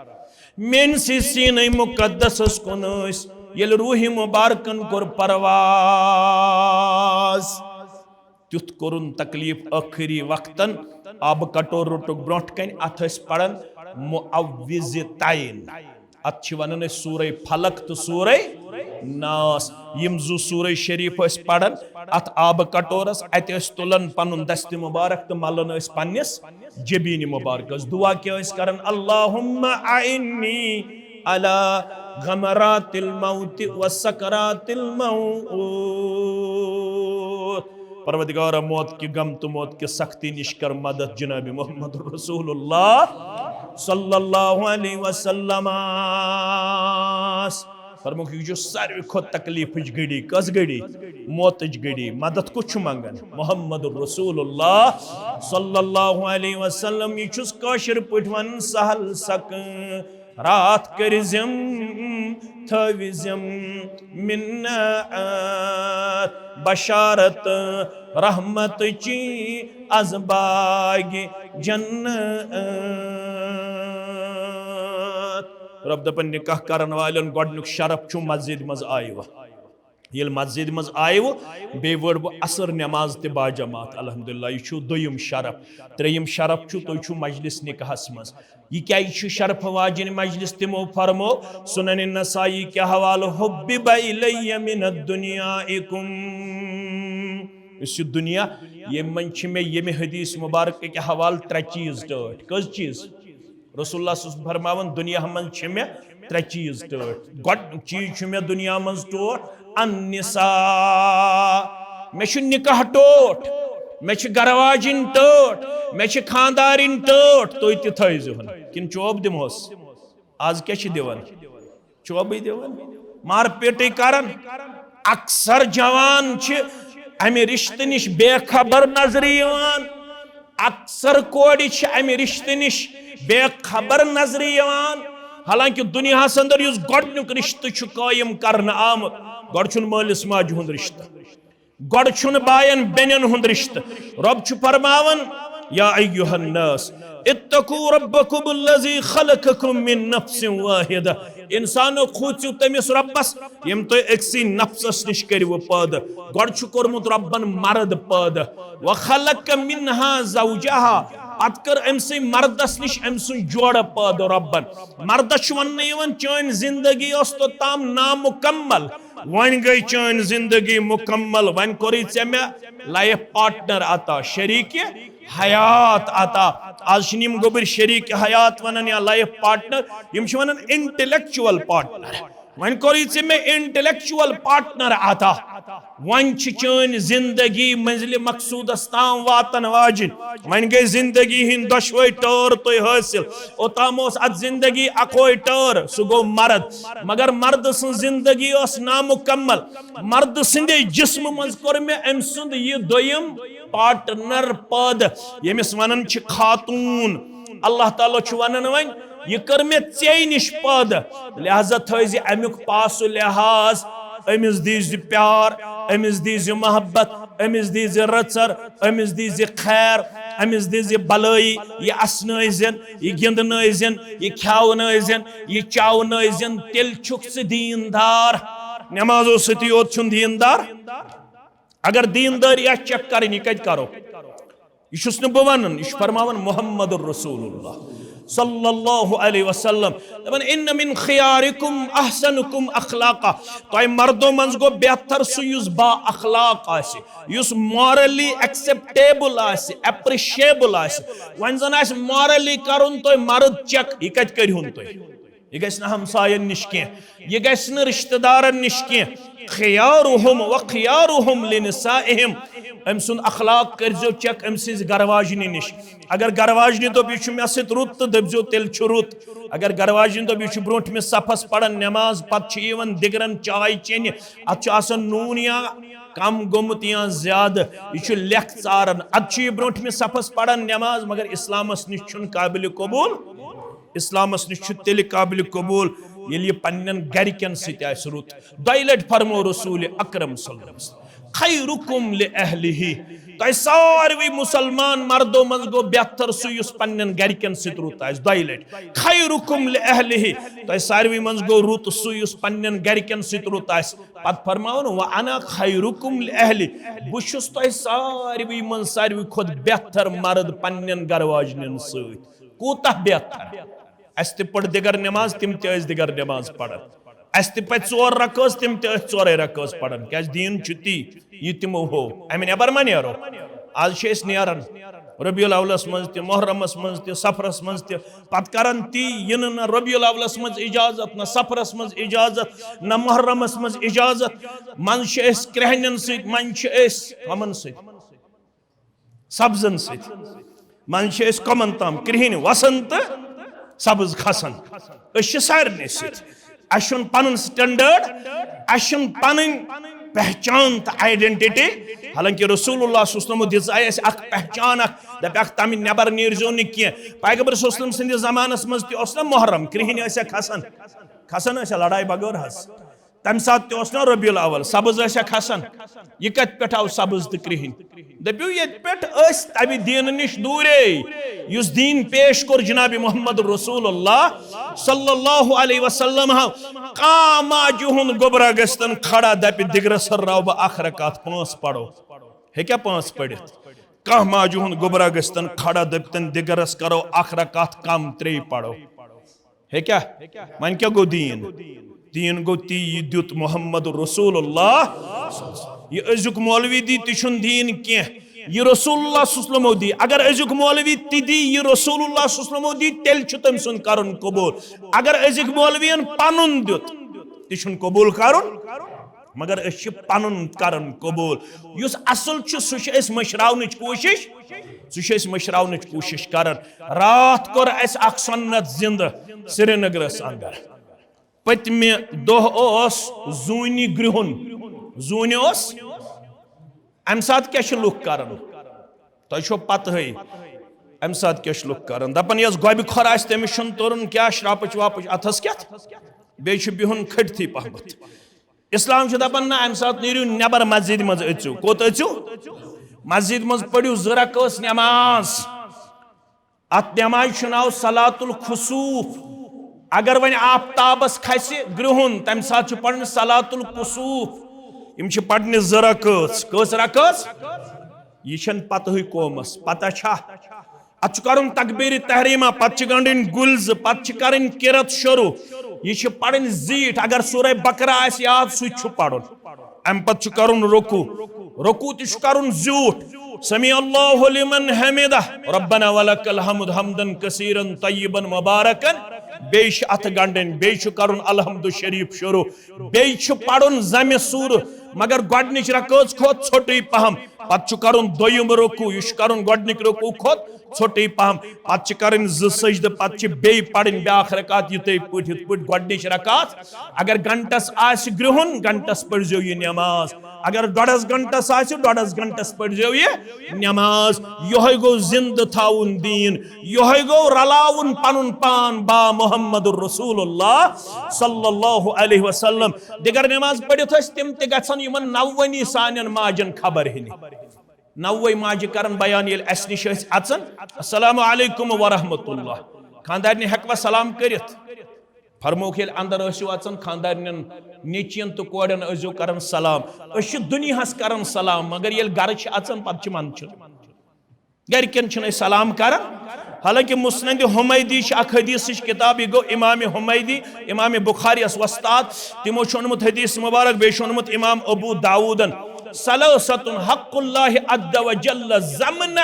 میٲنِسٕے سیٖنَے مُقدسَس کُن ٲسۍ، ییٚلہِ روحِ مُبارکَن کوٚر پرواز، تیُتھ کوٚرُن تکلیف ٲخری وقتن۔ آبہٕ کٹور روٚٹُکھ برونٛٹھ کنہِ، اتھ ٲسۍ پران معوذتین۔ اتھ چھِ ونان أسۍ سورہ فلق تہٕ سورہ ناس۔ یِم زٕ سورہ شریف ٲسۍ پران اتھ آبہٕ کٹورس، اتہِ ٲسۍ تُلان پنُن دستِ مبارک تہٕ ملان ٲسۍ پننِس جبین مبارکس۔ دعا کیٛاہ ٲسۍ کران؟ اللہم اعنی علی غمرات الموت و سکرات الموت۔ پروردگارا، موت کہِ غم تہٕ موت کہِ سختی نِش کر مدد جناب محمد رسول اللہ صلی اللہ علیہ وسلم۔ فرموکھ، یہِ چھُ ساروی کھۄتہٕ تکلیفٕچ گھڑی۔ کۄس گھڑی؟ موتٕچ گھڑی۔ مدد کُس چھُ منگان؟ محمد رسول اللہ صلی اللہ علیہ وسلم۔ یہِ چھُس کٲشِر پٲٹھۍ ونان سہل سکہٕ۔ راتھ کٔرزٮ۪م، تھٲوزٮ۪م منت، بشارت رحمت چی از باغ جنت۔ رۄب دپان، نکاح کرن والٮ۪ن گۄڈنیُک شرف چھُ مسجد منٛز آیوٕ۔ ییٚلہِ مسجد منٛز آیوٕ، بیٚیہِ وٲر بہٕ عصر نماز تہِ باجماعت۔ الحمدللہ، یہِ چھُ دوٚیِم شرف۔ ترٛیٚیِم شرف چھُ، تُہۍ چھِو مجلس نکاحس منٛز۔ یہِ کیٛازِ چھُ شرف واجِنۍ مجلس؟ تِمو فرمو سنن نسائی کہِ حوالہٕ، حبب الی من الدنیائکم۔ یُس یہِ دُنیا، ییٚمہِ منٛز چھِ مےٚ ییٚمہِ حدیث مبارکہٕ کہِ حوالہٕ ترٛےٚ چیٖز ٹٲٹھۍ۔ کٔژ چیٖز؟ رسول اللہ صلی اللہ علیہ وسلم فرماوان، دُنیا منٛز چھِ مےٚ ترٛےٚ چیٖز ٹٲٹھۍ۔ گۄڈٕنیُک چیٖز چھُ مےٚ دُنیا منٛز ٹوٹھ، النساء۔ مےٚ چھُ نکاح ٹوٹھ، مےٚ چھِ گرٕ واجِنۍ ٹٲٹھ، مےٚ چھِ خاندارِنۍ ٹٲٹھ۔ تُہۍ تہِ تھٲیزِہون۔ کِنہٕ چوب دِمہوس؟ آز کیٛاہ چھِ دِوان؟ چوبٕے دِوان، مار پیٹٕے کران۔ اکثر جوان چھِ امہِ رشتہٕ نِش بے خبر نظرِ یِوان۔ اکثر کورِ چھِ امہِ رشتہٕ نِش بے خبر نظرِ یِوان۔ حالانکہ دنیاہس اندر یُس گۄڈنیُک رشتہٕ چھُ قٲیِم کرنہٕ آمُت، گۄڈٕ چھُنہٕ مٲلِس ماجہِ ہُنٛد رشتہٕ، گۄڈٕ چھُنہٕ باین بیٚنٮ۪ن ہُنٛد رشتہٕ۔ رۄب چھُ فرماوان، یا ایھا الناس اتقوا ربکم الذی خلقکم من نفس واحدہ۔ انسانو، کھوژِو تٔمِس رۄبس، ییٚمۍ تۄہہِ أکسٕے نفسس نِش کٔرِوٕ پٲدٕ۔ گۄڈٕ چھُ کوٚرمُت رۄبن مرد پٲدٕ۔ وخلق منها زوجها۔ پتہٕ کٔر أمۍ سٕے مردس نِش أمۍ سُنٛد جوڑٕ پٲدٕ رۄبن۔ مردس چھُ وننہٕ یِوان، چٲنۍ زندگی ٲس توٚتام نامُکمل، وۄنۍ گٔے چٲنۍ زندگی مُکمل، وۄنۍ کوٚرُے ژےٚ مےٚ لائف پارٹنر عطا، شریک حیات عطا۔ آز چھِنہٕ یِم گوٚبٕرۍ شریک حیات ونان یا لائف پارٹنر، یِم چھِ ونان انٹلیکچوئل پارٹنر۔ وۄنۍ کوٚرُے ژےٚ مےٚ انٹلیکچوئل پارٹنر عطا۔ وۄنۍ چھِ چٲنۍ زندگی منزلِ مقصودس تام واتن واجِنۍ۔ وۄنۍ گٔے زندگی ہٕنٛدۍ دۄشوے ٹٲر تۄہہِ حٲصِل۔ اوٚتام اوس اتھ زندگی اکوے ٹٲر، سُہ گوٚو مرد۔ مگر مردٕ سٕنٛز زندگی ٲس نامُکمل۔ مردٕ سٕنٛدے جسمہٕ منٛز کوٚر مےٚ أمۍ سُنٛد یہِ دوٚیِم پارٹنر پٲدٕ، ییٚمِس ونان چھِ خاتون۔ اللہ تعالیٰ چھُ ونان وۄنۍ، یہِ کٔر مےٚ ژے نِش پٲدٕ، لہذا تھٲیزِ امیُک پاس و لحاظ، أمِس دیٖزِ پیار، أمِس دیٖزِ محبت، أمِس دیٖزِ رٕژر، أمِس دیٖزِ خیر، أمِس دیٖزِ بلٲیی، یہِ اسنٲیزٮ۪ن، یہِ گِنٛدنٲیزٮ۪ن، یہِ کھیاونٲیزٮ۪ن، یہِ چاونٲیزٮ۪ن، تیٚلہِ چھُکھ ژٕ دیٖندار۔ نمازو سۭتی یوت چھُنہٕ دیٖندار۔ اگر دیٖندٲری آسہِ چیک کرٕنۍ، یہِ کتہِ کرو؟ یہِ چھُس نہٕ بہٕ ونان، یہِ چھُ فرماوان محمد رسول اللہ صلی اللہ علیہ وسلم۔ دپان، ان من خیارکم احسنکم اخلاقا۔ تۄہہِ مردو منٛز گوٚو بہتر سُہ یُس با اخلاق آسہِ، یُس مارلی ایکسپٹیبل آسہِ، اپریشیبل آسہِ۔ وۄنۍ زن آسہِ مارلی کرُن تۄہہِ مرد چیک، یہِ کتہِ کٔرِہُن تُہۍ؟ یہِ گژھِ نہٕ ہمساین نِش کینٛہہ، یہِ گژھِ نہٕ رشتہٕ دارن نِش کینٛہہ۔ خیارہم و خیارہم لنسائہم۔ أمۍ سُنٛد اخلاق کٔرزیو چیک أمۍ سٕنٛزِ گرٕ واجنہِ نِش۔ اگر گرٕ واجنہِ دوٚپ، یہِ چھُ مےٚ سۭتۍ رُت، تہٕ دٔپزیو، تیٚلہِ چھُ رُت۔ اگر گرٕ واجنہِ دوٚپ، یہِ چھُ برونٛٹھمِس صفس پران نماز، پتہٕ چھُ یِوان دِگرن چاے چیٚنہِ، اتھ چھُ آسان نوٗن یا کم گوٚمُت یا زیادٕ، یہِ چھُ لیکھ ژاران، ادٕ چھُ یہِ برونٛٹھمِس صفس پران نماز، مگر اسلامس نِش چھُنہٕ قابل قبول۔ اسلامس نِش چھُ تیٚلہِ قابل قبول، ییٚلہِ یہِ پننٮ۪ن گرِکٮ۪ن سۭتۍ آسہِ رُت۔ دۄیہِ لٹہِ فرموو رسول اکرم صلی اللہ علیہ وسلم، خیرکم لأہلہ۔ تۄہہِ ساروٕے مسلمان مردو منٛز گوٚو بہتر سُہ یُس پننٮ۪ن گرِکٮ۪ن سۭتۍ رُت آسہِ۔ دۄیہِ لٹہِ، خیرکم لأہلہ۔ تۄہہِ ساروٕے منٛز گوٚو رُت سُہ یُس پننٮ۪ن گرِکٮ۪ن سۭتۍ رُت آسہِ۔ پتہٕ فرماوُن، وانا خیرکم لأہلی، بہٕ چھُس تۄہہِ ساروٕے منٛز ساروٕے کھۄتہٕ بہتر مرد پننٮ۪ن گرٕ واجنٮ۪ن سۭتۍ۔ کوٗتاہ بہتر! اسہِ تہِ پٔر دِگر نماز، تِم تہِ ٲسۍ دِگر نماز پران۔ اسہِ تہِ پتہٕ ژور رکٲژ، تِم تہِ ٲسۍ ژورے رکٲژ پران۔ کیازِ دیٖن چھُ تی، یہِ تِمو ہوو۔ امہِ نٮ۪بر ما نیرو؟ آز چھِ أسۍ نیران ربیع الاولس منٛز تہِ، محرمس منٛز تہِ، صفرس منٛز تہِ۔ پتہٕ کران تی، یِنہٕ نہ ربیع الاولس منٛز اجازت، نہ صفرس منٛز اجازت، نہ محرمس منٛز اجازت۔ منٛزٕ چھِ أسۍ کرٛہنٮ۪ن سۭتۍ، منٛزٕ چھِ أسۍ کمن سۭتۍ؟ سبزن سۭتۍ۔ منٛزٕ چھِ أسۍ کمن تام، کرٛہِنۍ وسان تہٕ سبز کھسان۔ أسۍ چھِ سارنٕے سۭتۍ۔ اسہِ چھُنہٕ پنُن سٹینڈرڈ، اسہِ چھُنہٕ پنٕنۍ پہچان تہٕ آئیڈینٹٹی۔ حالانکہ رسول اللہ صلی اللہ علیہ وسلمو دِژ اسہِ اکھ پہچان اکھ، دپیاکھ، تمہِ نٮ۪بر نیرزیو نہٕ کینٛہہ۔ پیغمبر صلی اللہ علیہ وسلم سٕنٛدِس زمانس منٛز تہِ اوس نہ محرم، کرٛہِنۍ ٲسیا کھسان؟ کھسان ٲسیا لڑایہِ بغٲر حظ؟ تمہِ ساتہٕ تہِ اوس نہ ربیع الاول، سبز ٲسیا کھسان؟ یہِ کتہِ پٮ۪ٹھ آو سبز تہٕ کرٛہِنۍ؟ دٔپِو، ییٚتہِ پٮ۪ٹھ أسۍ تمہِ دیٖنہٕ نِش دوٗرے، یُس دیٖن پیش کوٚر جناب محمد رسول اللہ صلی اللہ علیہ وسلم۔ ہاو، کانٛہہ ماجہِ ہُنٛد گوٚبرا گژھِ تن کھڑا، دپہِ، دِگرس ہرناو بہٕ اکھ رکعت، پانٛژھ پرو۔ ہیٚکیٛاہ پانٛژھ پٔرِتھ؟ کانٛہہ ماجہِ ہُنٛد گوٚبرا گژھِ تن کھڑا، دٔپتن، دِگرس کرو اکھ رکعت کم، ترٛے پرو۔ ہیٚکیٛاہ؟ وۄنۍ کیٛاہ گوٚو دیٖن؟ دیٖن گوٚو تی، یہِ دیُت محمد رسول اللہ۔ یہِ أزیُک مولوی دی، تہِ چھُنہٕ دیٖن کینٛہہ۔ یہِ رسول اللہ صلی اللہ علیہ وسلمو دی۔ اگر أزیُک مولوی تہِ دی، یہِ رسول اللہ صلی اللہ علیہ وسلمو دی، تیٚلہِ چھُ تٔمۍ سُنٛد کرُن قبول۔ اگر أزیُک مولویَن پنُن دیُت، تہِ چھُنہٕ قبول کرُن۔ مگر أسۍ چھِ پنُن کران قبول۔ یُس اصل چھُ، سُہ چھِ أسۍ مٔشراونٕچ کوٗشش، سُہ چھِ أسۍ مٔشراونٕچ کوٗشش کران۔ راتھ کوٚر اسہِ اکھ سنت زندٕ سرینگرس اندر۔ پٔتمہِ دۄہ اوس زوٗنہِ گرٛہُن، زوٗنہِ اوس امہِ ساتہٕ کیٛاہ چھِ لُکھ کران؟ تۄہہِ چھو پتہٕے، امہِ ساتہٕ کیٛاہ چھِ لُکھ کران؟ دپان، یۄس گۄبہِ کھۄر آسہِ، تٔمِس چھُنہٕ تُرُن کیٛاہ، شراپٕچ واپٕچ اتھس کٮ۪تھ، بیٚیہِ چھُ بِہُن کھٔٹتھٕے پہمتھ۔ اسلام چھُ دپان، نہ، امہِ ساتہٕ نیٖرِو نٮ۪بر، مسجدِ منٛز أژِو۔ کوٚت أژِو؟ مسجدِ منٛز پٔرِو زٕ رکٲژ نٮ۪ماز۔ اتھ نٮ۪مازِ چھُ ناو صلاۃ الخسوف۔ اگر وۄنۍ آفتابس کھسہِ گرٛہُن، تمہِ ساتہٕ چھِ پرٕنۍ صلاۃ الکسوف۔ یِم چھِ پرنہِ زٕ رکٲژ۔ کٔژ رکٲژ؟ یہِ چھَنہٕ پتہٕے قومس، پتہ چھا؟ اتھ چھُ کرُن تکبیرِ تحریمہ، پتہٕ چھِ گنڈٕنۍ گُلۍ زٕ، پتہٕ چھِ کرٕنۍ قرات شروع۔ یہِ چھِ پرٕنۍ زیٖٹھ۔ اگر سورہ بقرہ آسہِ یاد، سُہ تہِ چھُ پرُن۔ امہِ پتہٕ چھُ کرُن رکوع۔ رکوع تہِ چھُ کرُن زیوٗٹھ۔ سمع اللہ لمن حمدہ، ربنا ولک الحمد حمدا کثیرا طیبا مبارکا۔ بیٚیہِ چھِ اتھٕ گنڈٕنۍ، بیٚیہِ چھُ کرُن الحمد شریف شروع، بیٚیہِ چھُ پرُن ضمہِ سورہ، مگر گۄڈٕنِچ رکٲژ کھۄتہٕ ژھوٚٹٕے پہم۔ پتہٕ چھُ کرُن دوٚیِم رکوع، یہِ چھُ کرُن گۄڈٕنِکۍ رکوع کھۄتہٕ ژھوٚٹٕے پہم۔ پتہٕ چھِ کرٕنۍ زٕ سجدٕ، پتہٕ چھِ بیٚیہِ پرٕنۍ بیٛاکھ رکعت یِتھے پٲٹھۍ، یِتھ پٲٹھۍ گۄڈٕنِچ رکعت۔ اگر گنٹس آسہِ گرٛہُن، گنٹس پٔرزیو یہِ نٮ۪ماز۔ اگر ڈۄڈس گنٹس آسہِ، ڈۄڈس گنٹس پٔرزیو یہِ نٮ۪ماز۔ یِہوٚے گوٚو زندٕ تھاوُن دیٖن، یِہوٚے گوٚو رلاوُن پنُن پان با محمد رسول اللہ صلی اللہ علیہ وسلم۔ دِگر نٮ۪ماز پٔرِتھ ٲسۍ تِم تہِ گژھن یِمن نوٲنی سانٮ۪ن ماجن خبر ہِنہِ۔ نوے ماجہِ کرن بیان، ییٚلہِ اسہِ نِش ٲسۍ اژان، السلام علیکم ورحمۃ اللہ، خاندارنہِ ہیٚکوا سلام کٔرِتھ؟ فرمووُکھ، ییٚلہِ اندر ٲسِو اژان، خاندارنٮ۪ن نیٚچِین تہٕ کورٮ۪ن ٲسۍزیو کران سلام۔ أسۍ چھِ دُنیاہس کران سلام، مگر ییٚلہِ گرٕ چھِ اژان، پتہٕ چھِ منٛدچھان۔ گرِکٮ۪ن چھِنہٕ أسۍ سلام کران۔ حالانکہ مسند حمیدی چھِ اکھ حدیثٕچ کتاب، یہِ گوٚو امام حمیدی، امام بخاری یس وۄستاد، تِمو چھُ اوٚنمُت حدیث مبارک، بیٚیہِ چھُ اوٚنمُت امام ابو داوودن، ثلاثة حق اللہ عز وجل ضمنہ۔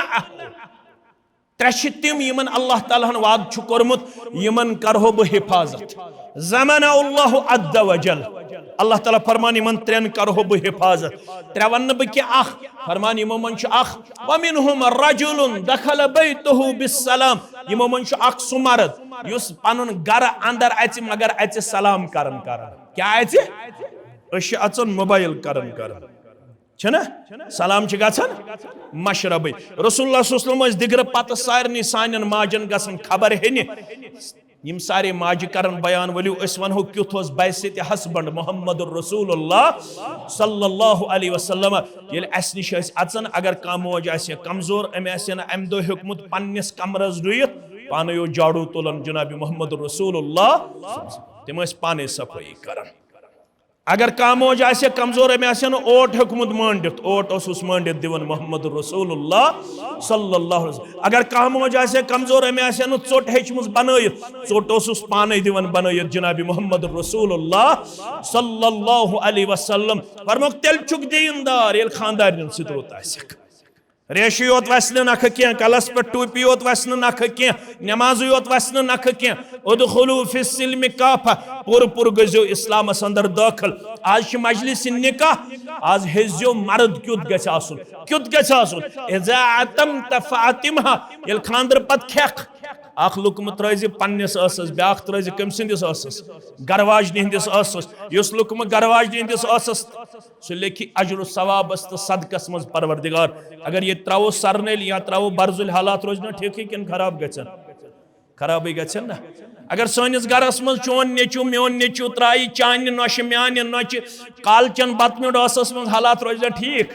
ترٛےٚ چھِ تِم یِمن اللہ تعالیٰ ہن وعدٕ چھُ کوٚرمُت، یِمن کرہو بہٕ حفاظت۔ ضمن اللہ عز وجل، اللہ تعالیٰ فرمان، یِمن ترٛٮ۪ن کرہو بہٕ حفاظت۔ ترٛےٚ ونہٕ نہٕ بہٕ کینٛہہ، اکھ فرمان، یِمو منٛز چھُ اکھ، ومنہم رجل دخل بیتہ بالسلام، یِمو منٛز چھُ اکھ سُہ مرد یُس پنُن گرٕ اندر اژِ مگر اژِ سلام کران کران۔ کیٛاہ اژِ؟ أسۍ چھِ اژان موبایل کران کران۔ چھُنہ؟ سلام چھِ گژھان مشربٕے۔ رسول اللہ صلی اللہ علیہ وسلم ٲسۍ دِگرٕ پتہٕ سارنٕے سانٮ۪ن ماجن گژھان خبر ہیٚنہِ۔ یِم سارے ماجہِ کرن بیان، ؤلِو أسۍ ونہو کیُتھ اوس بعثت husband محمد رسول اللہ صلی اللہ علیہ وسلم۔ ییٚلہِ اسہِ نِش ٲسۍ اژان، اگر کانٛہہ موج آسہِ ہا کمزور، أمۍ آسہِ ہا نہٕ امہِ دۄہ ہیوٚکمُت پننِس کمرس ڈُیِتھ، پانے اوس جاڑو تُلان جناب محمد رسول اللہ، تِم ٲسۍ پانے صفٲیی کران۔ اگر کانٛہہ موج آسہِ ہا کمزور، أمۍ آسہِ ہا نہٕ اوٹ ہیوٚکمُت مٲنڈِتھ، اوٹ اوسُس مٲنڈِتھ دِوان محمد رسول اللہ صلی اللہ علیہ وسلم۔ اگر کانٛہہ موج آسہِ ہا کمزور، أمۍ آسہِ ہا نہٕ ژوٚٹ ہیٚچھمٕژ بنٲیِتھ، ژوٚٹ اوسُس پانے دِوان بنٲیِتھ جناب محمد رسول اللہ صلی اللہ علیہ وسلم۔ فرموکھ، تیٚلہِ چھُکھ دیٖندار، ییٚلہِ خاندارنٮ۪ن سۭتۍ رُت آسٮ۪کھ۔ ریشہِ یوت وسہِ نہٕ نکھٕ کینٛہہ، کلس پٮ۪ٹھ ٹوپی یوت وسہِ نہٕ نکھٕ کینٛہہ، نمازٕے یوت وسہِ نہٕ نکھٕ کینٛہہ۔ ادخلوا فی السلم کافہ، پوٗرٕ پوٗرٕ گٔژھزیو اسلامس اندر دٲخل۔ آز چھِ مجلس نکاح، آز ہیٚزیو مرد کیُتھ گژھِ آسُن، کیُتھ گژھِ آسُن۔ اذا اطمت فاطمہ، ییٚلہِ خاندر پتہٕ کھٮ۪کھ، اکھ لُقمہٕ ترٲوزِ پننِس ٲسس، بیاکھ ترٲوزِ کٔمۍ سٕنٛدِس ٲسس؟ گرواجنہِ ہٕنٛدِس ٲسس۔ یُس لُقمہٕ گرواجنہِ ہٕنٛدِس ٲسس، سُہ لیکھِ اجر و ثوابس تہٕ صدقس منٛز پروردگار۔ اگر ییٚتہِ ترٛاوو سرنٲلۍ یا ترٛاوو برزُلۍ، حالات روزِ نہ ٹھیکٕے کِنہٕ خراب گژھن؟ خرابٕے گژھن نہ۔ اگر سٲنِس گرس منٛز چون نیٚچو، میون نیٚچو ترٛایہِ چانہِ نۄشہِ، میانہِ نۄشہِ، کالچن بتہٕ میوٚنٛڈ ٲسس منٛز، حالات روزِ نہ ٹھیک؟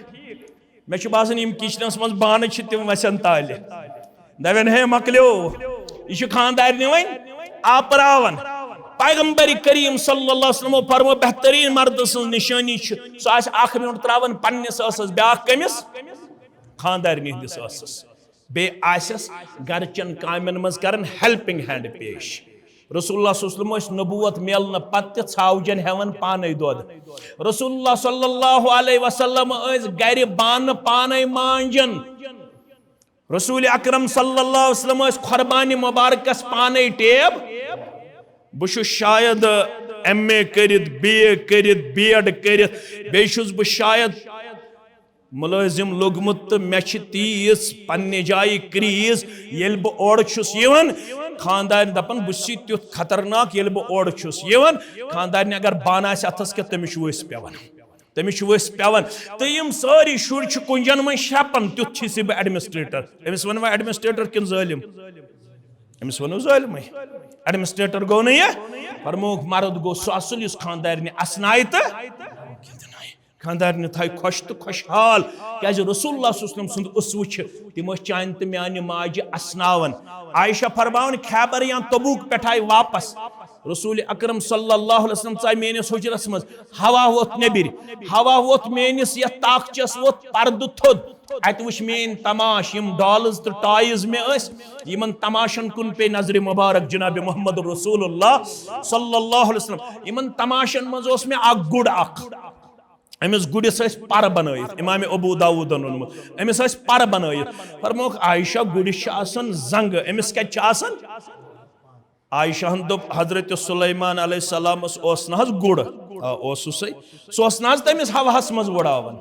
مےٚ چھُ باسان، یِم کچنس منٛز بانہٕ چھِ، تِم وسن تالہِ۔ دپن، ہے مۄکلیو، یہِ چھُ خاندارنہِ وۄنۍ آپراوان۔ پیغمبر کریم صلی اللہ علیہ وسلم فرمو، بہترین مردٕ سٕنٛز نشٲنی چھِ، سُہ آسہِ اکھ میوٚنٛڈ ترٛاوان پننِس ٲسس، بیاکھ کٔمِس؟ خاندارنہِ ہٕنٛدِس ٲسس۔ بیٚیہِ آسٮ۪س گرچن کامٮ۪ن منٛز کران helping hand پیش۔ رسول اللہ صلی اللہ علیہ وسلم ٲسۍ نبوت میلنہٕ پتہٕ تہِ ژھاوجن ہٮ۪وان پانے دۄد۔ رسول اللہ صلی اللہ علیہ وسلم ٲسۍ گرِ بانہٕ پانے مانجان۔ رسول اکرم صلی اللہ علیہ وسلم ٲسۍ قربانِ مبارکس پانے ٹیب۔ بہٕ چھُس شاید ایم اے کٔرِتھ، بی اے کٔرِتھ، بی ایڈ کٔرِتھ، بیٚیہِ چھُس بہٕ شاید مُلٲزِم لوٚگمُت تہٕ مےٚ چھِ تیٖژ پننہِ جایہِ کریٖز، ییٚلہِ بہٕ اورٕ چھُس یِوان، خاندارنہِ دپان، بہٕ چھُسے تیُتھ خطرناک، ییٚلہِ بہٕ اورٕ چھُس یِوان، خاندارنہِ اگر بانہٕ آسہِ اتھس کٮ۪تھ، تٔمِس چھُ ؤسۍ پٮ۪وان۔ تٔمِس چھُ ؤسۍ پٮ۪وان۔ تہٕ یِم سٲری شُرۍ چھِ کُنجن منٛز شرٛپان، تیُتھ چھُ سُہ بہٕ ایڈمنسٹریٹر۔ أمِس وَنوا ایڈمنسٹریٹر کِنہٕ ظٲلِم؟ أمِس وَنو ظٲلمٕے۔ ایڈمنسٹریٹر گوٚو نہٕ یہِ، فرمووُکھ مرد گوٚو سُہ اصل یُس خاندارنہِ اسنایہِ تہٕ گِنٛدنایہِ۔ خاندارنہِ تھایہِ خۄش تہٕ خۄشحال، کیازِ رسول اللہ صلی اللہ علیہ وسلم سُنٛد اسوٕ چھِ۔ تِم ٲسۍ چانہِ تہٕ میانہِ ماجہِ اسناوان۔ عائشہ فرماوان، خیبر یا تبوک پٮ۪ٹھ آیہِ واپس۔ رسول اکرم صلی اللہ علیہ وسلم ژاے میٲنِس حجرس منٛز، ہوا ووت نیبر، ہوا ووت میٲنِس یتھ طاقچس ووت پردٕ تھوٚد۔ اتہِ وٕچھ میٲنۍ تماش، یِم ڈالز تہٕ ٹایز مےٚ ٲسۍ، یِمن تماشن کُن پیٚیہِ نظرِ مبارک جناب محمد رسول اللہ صلی اللہ علیہ وسلم۔ یِمن تماشن منٛز اوس مےٚ اکھ گُر اکھ، أمِس گُرِس ٲسۍ پر بنٲیِتھ، امام ابو داوودن اوٚنمُت، أمِس ٲسۍ پر بنٲیِتھ۔ فرمووُکھ، عائشہ، گُرِس چھِ آسان زنٛگہٕ، أمِس کتہِ چھِ آسان؟ عائشہ ہن دوٚپ، حضرت سلیمان علیہ السلامس اوس نہ حظ گُر؟ آ، اوسُسے۔ سُہ اوس نہ حظ تٔمِس ہوہس منٛز اُڑاوان؟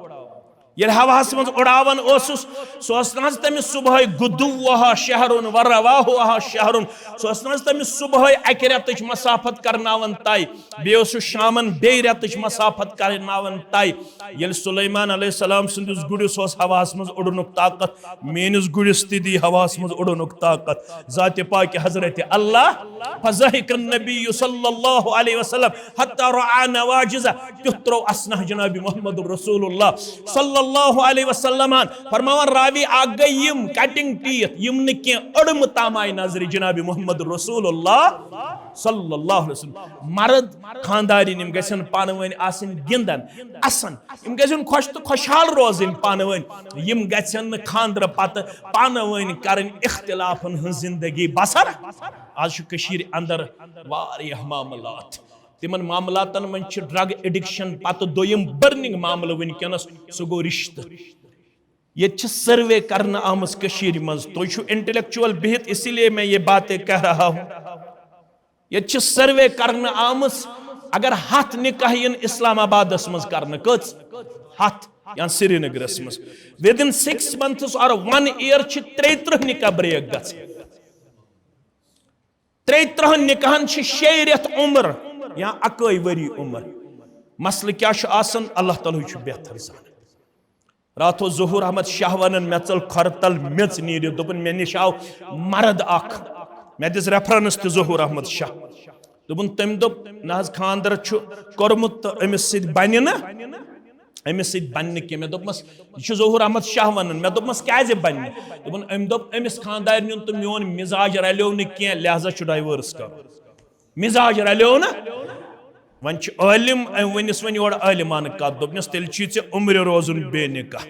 ییٚلہِ ہوہس منٛز اُڑاوان اوسُس، سُہ اوس نہ حظ تٔمِس صبحٲے غدوہا شہرُن و رواہا شہرُن؟ سُہ اوس نہ حظ تٔمِس صبحٲے اکہِ رٮ۪تٕچ مسافت کرناوان طے، بیٚیہِ اوس سُہ شامن بیٚیہِ رٮ۪تٕچ مسافت کرناوان طے؟ ییٚلہِ سلیمان علیہ السلام سٕنٛدِس گُرِس اوس ہوہس منٛز اُڑنُک طاقت، میٲنِس گُرِس تہِ دی ہوہس منٛز اُڑنُک طاقت۔ ذات پاک حضرت اللہ، فضحک النبی صلی اللہ علیہ وسلم حتی رعا نواجذہ، تیُتھ ترٛوو اسنہ جناب محمد رسول اللہ صلی اللہ علیہ وسلم۔ فرماوان راوی، اکھ گٔے یِم cutting teeth، یِم نہٕ کینٛہہ، أڑمہٕ تام آیہِ نظرِ جناب محمد رسول اللہ صلی اللہ علیہ وسلم۔ مرد خاندارِنۍ یِم گژھن پانہٕ ؤنۍ آسٕنۍ گِنٛدان، اسان۔ یِم گژھن خۄش تہٕ خۄشحال روزٕنۍ پانہٕ ؤنۍ۔ یِم گژھن نہٕ خانٛدرٕ پتہٕ پانہٕ ؤنۍ کرٕنۍ اختلافن ہٕنٛز زندگی بسر۔ آز چھُ کٔشیٖرِ اندر واریاہ معاملات۔ تِمن معاملاتن منٛز چھِ drug addiction پتہٕ دوٚیِم burning معاملہٕ وٕنکیٚنس، سُہ گوٚو رشتہٕ۔ ییٚتہِ چھِ survey کرنہٕ آمٕژ کٔشیٖرِ منٛز، تُہۍ چھِو intellectual بِہِتھ، اسی لیے میں یہ باتیں کہہ رہا ہوں۔ ییٚتہِ چھِ survey کرنہٕ آمٕژ، اگر ہتھ نکاح یِن اسلام آبادس منٛز کرنہٕ، کٔژ؟ ہتھ، یا سرینگرس منٛز، within six months or one year چھِ ترٛیہِ ترٕٛہ نکاح break گژھان۔ ترٛیہِ ترٕٛہن نکاحن چھِ شیٚیہِ رٮ۪تھ عمر یا اکٲے ؤری عمر۔ مسلہٕ کیٛاہ چھُ آسان، اللہ تعالیٰ ہٕے چھُ بہتر زانان۔ راتھ اوس ظہور احمد شاہ ونان، مےٚ ژٔل کھۄرٕ تل میٚژ نیٖرِتھ۔ دوٚپُن، مےٚ نِش آو مرد اکھ، مےٚ دِژ reference تہِ ظہور احمد شاہ۔ دوٚپُن، تٔمۍ دوٚپ، نہ حظ، خانٛدر چھُ کوٚرمُت تہٕ أمِس سۭتۍ بنہِ نہٕ، أمِس سۭتۍ بنہِ نہٕ کینٛہہ۔ مےٚ دوٚپمَس، یہِ چھُ ظہور احمد شاہ ونان۔ مےٚ دوٚپمَس، کیٛازِ بنہِ نہٕ؟ دوٚپُن، أمۍ دوٚپ، أمِس خانٛدارِ نیُن تہٕ میون مزاج رلیو نہٕ کینٛہہ، لہذا چھُ divorce کرُن۔ مزاج رلیو نہٕ۔ وۄنۍ چھُ عٲلِم، أمۍ ؤنِس وۄنۍ یورٕ عٲلِمانہٕ کتھ، دوٚپنَس، تیٚلہِ چھُے ژےٚ عمرِ روزُن بے نکاح۔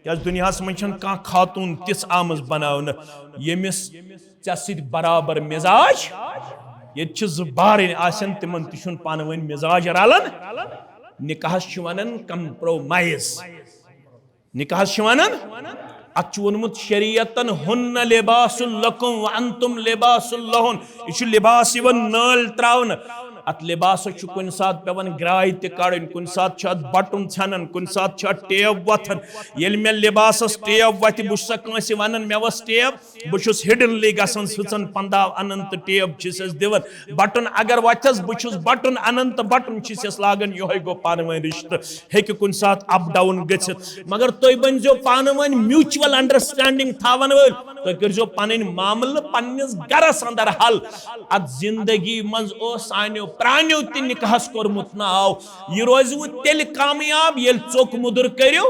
کیٛازِ دُنیاہَس منٛز چھَنہٕ کانٛہہ خاتوٗن تِژھ آمٕژ بناونہٕ، ییٚمِس ژےٚ سۭتۍ برابر مزاج۔ ییٚتہِ چھِ زٕ بارٕنۍ آسن، تِمن تہِ چھُنہٕ پانہٕ ؤنۍ مزاج رلان۔ نکاحس چھِ ونان compromise۔ نکاحس چھِ ونان، اتھ چھُ ووٚنمُت شریعتن، "ہن لباس لکم وانتم لباس لہن"۔ یہِ چھُ لباس یِوان نٲلۍ تراونہٕ۔ اتھ لباسس چھُ کُنہِ ساتہٕ پٮ۪وان گراے تہِ کڑٕنۍ، کُنہِ ساتہٕ چھُ اتھ بٹُن ژھٮ۪نان، کُنہِ ساتہٕ چھُ اتھ ٹیب وۄتھان۔ ییٚلہِ مےٚ لباسس ٹیب وۄتھِ، بہٕ چھُسا کٲنٛسہِ ونان، مےٚ وَس ٹیب؟ بہٕ چھُس hiddenly گژھان سٕژن پنداو انان تہٕ ٹیب چھِسس دِوان۔ بٹن اگر وۄتھٮ۪س، بہٕ چھُس بٹن انان تہٕ بٹن چھِسس لاگان۔ یِہوٚے گوٚو پانہٕ ؤنۍ رشتہٕ، ہیٚکہِ کُنہِ ساتہٕ up down گٔژھِتھ۔ مگر تُہۍ بٔنۍزیو پانہٕ ؤنۍ mutual understanding تھاوَن وٲلۍ۔ تُہۍ کٔرۍزیو پنٕنۍ معاملہٕ پننِس گرس اندر حل۔ اتھ زندگی منٛز اوس سانیو پرانیو تہِ نکاحس کوٚرمُت ناو۔ یہِ روزِ وۄنۍ تیٚلہِ کامیاب ییٚلہِ ژوٚک مُدُر کٔرِو۔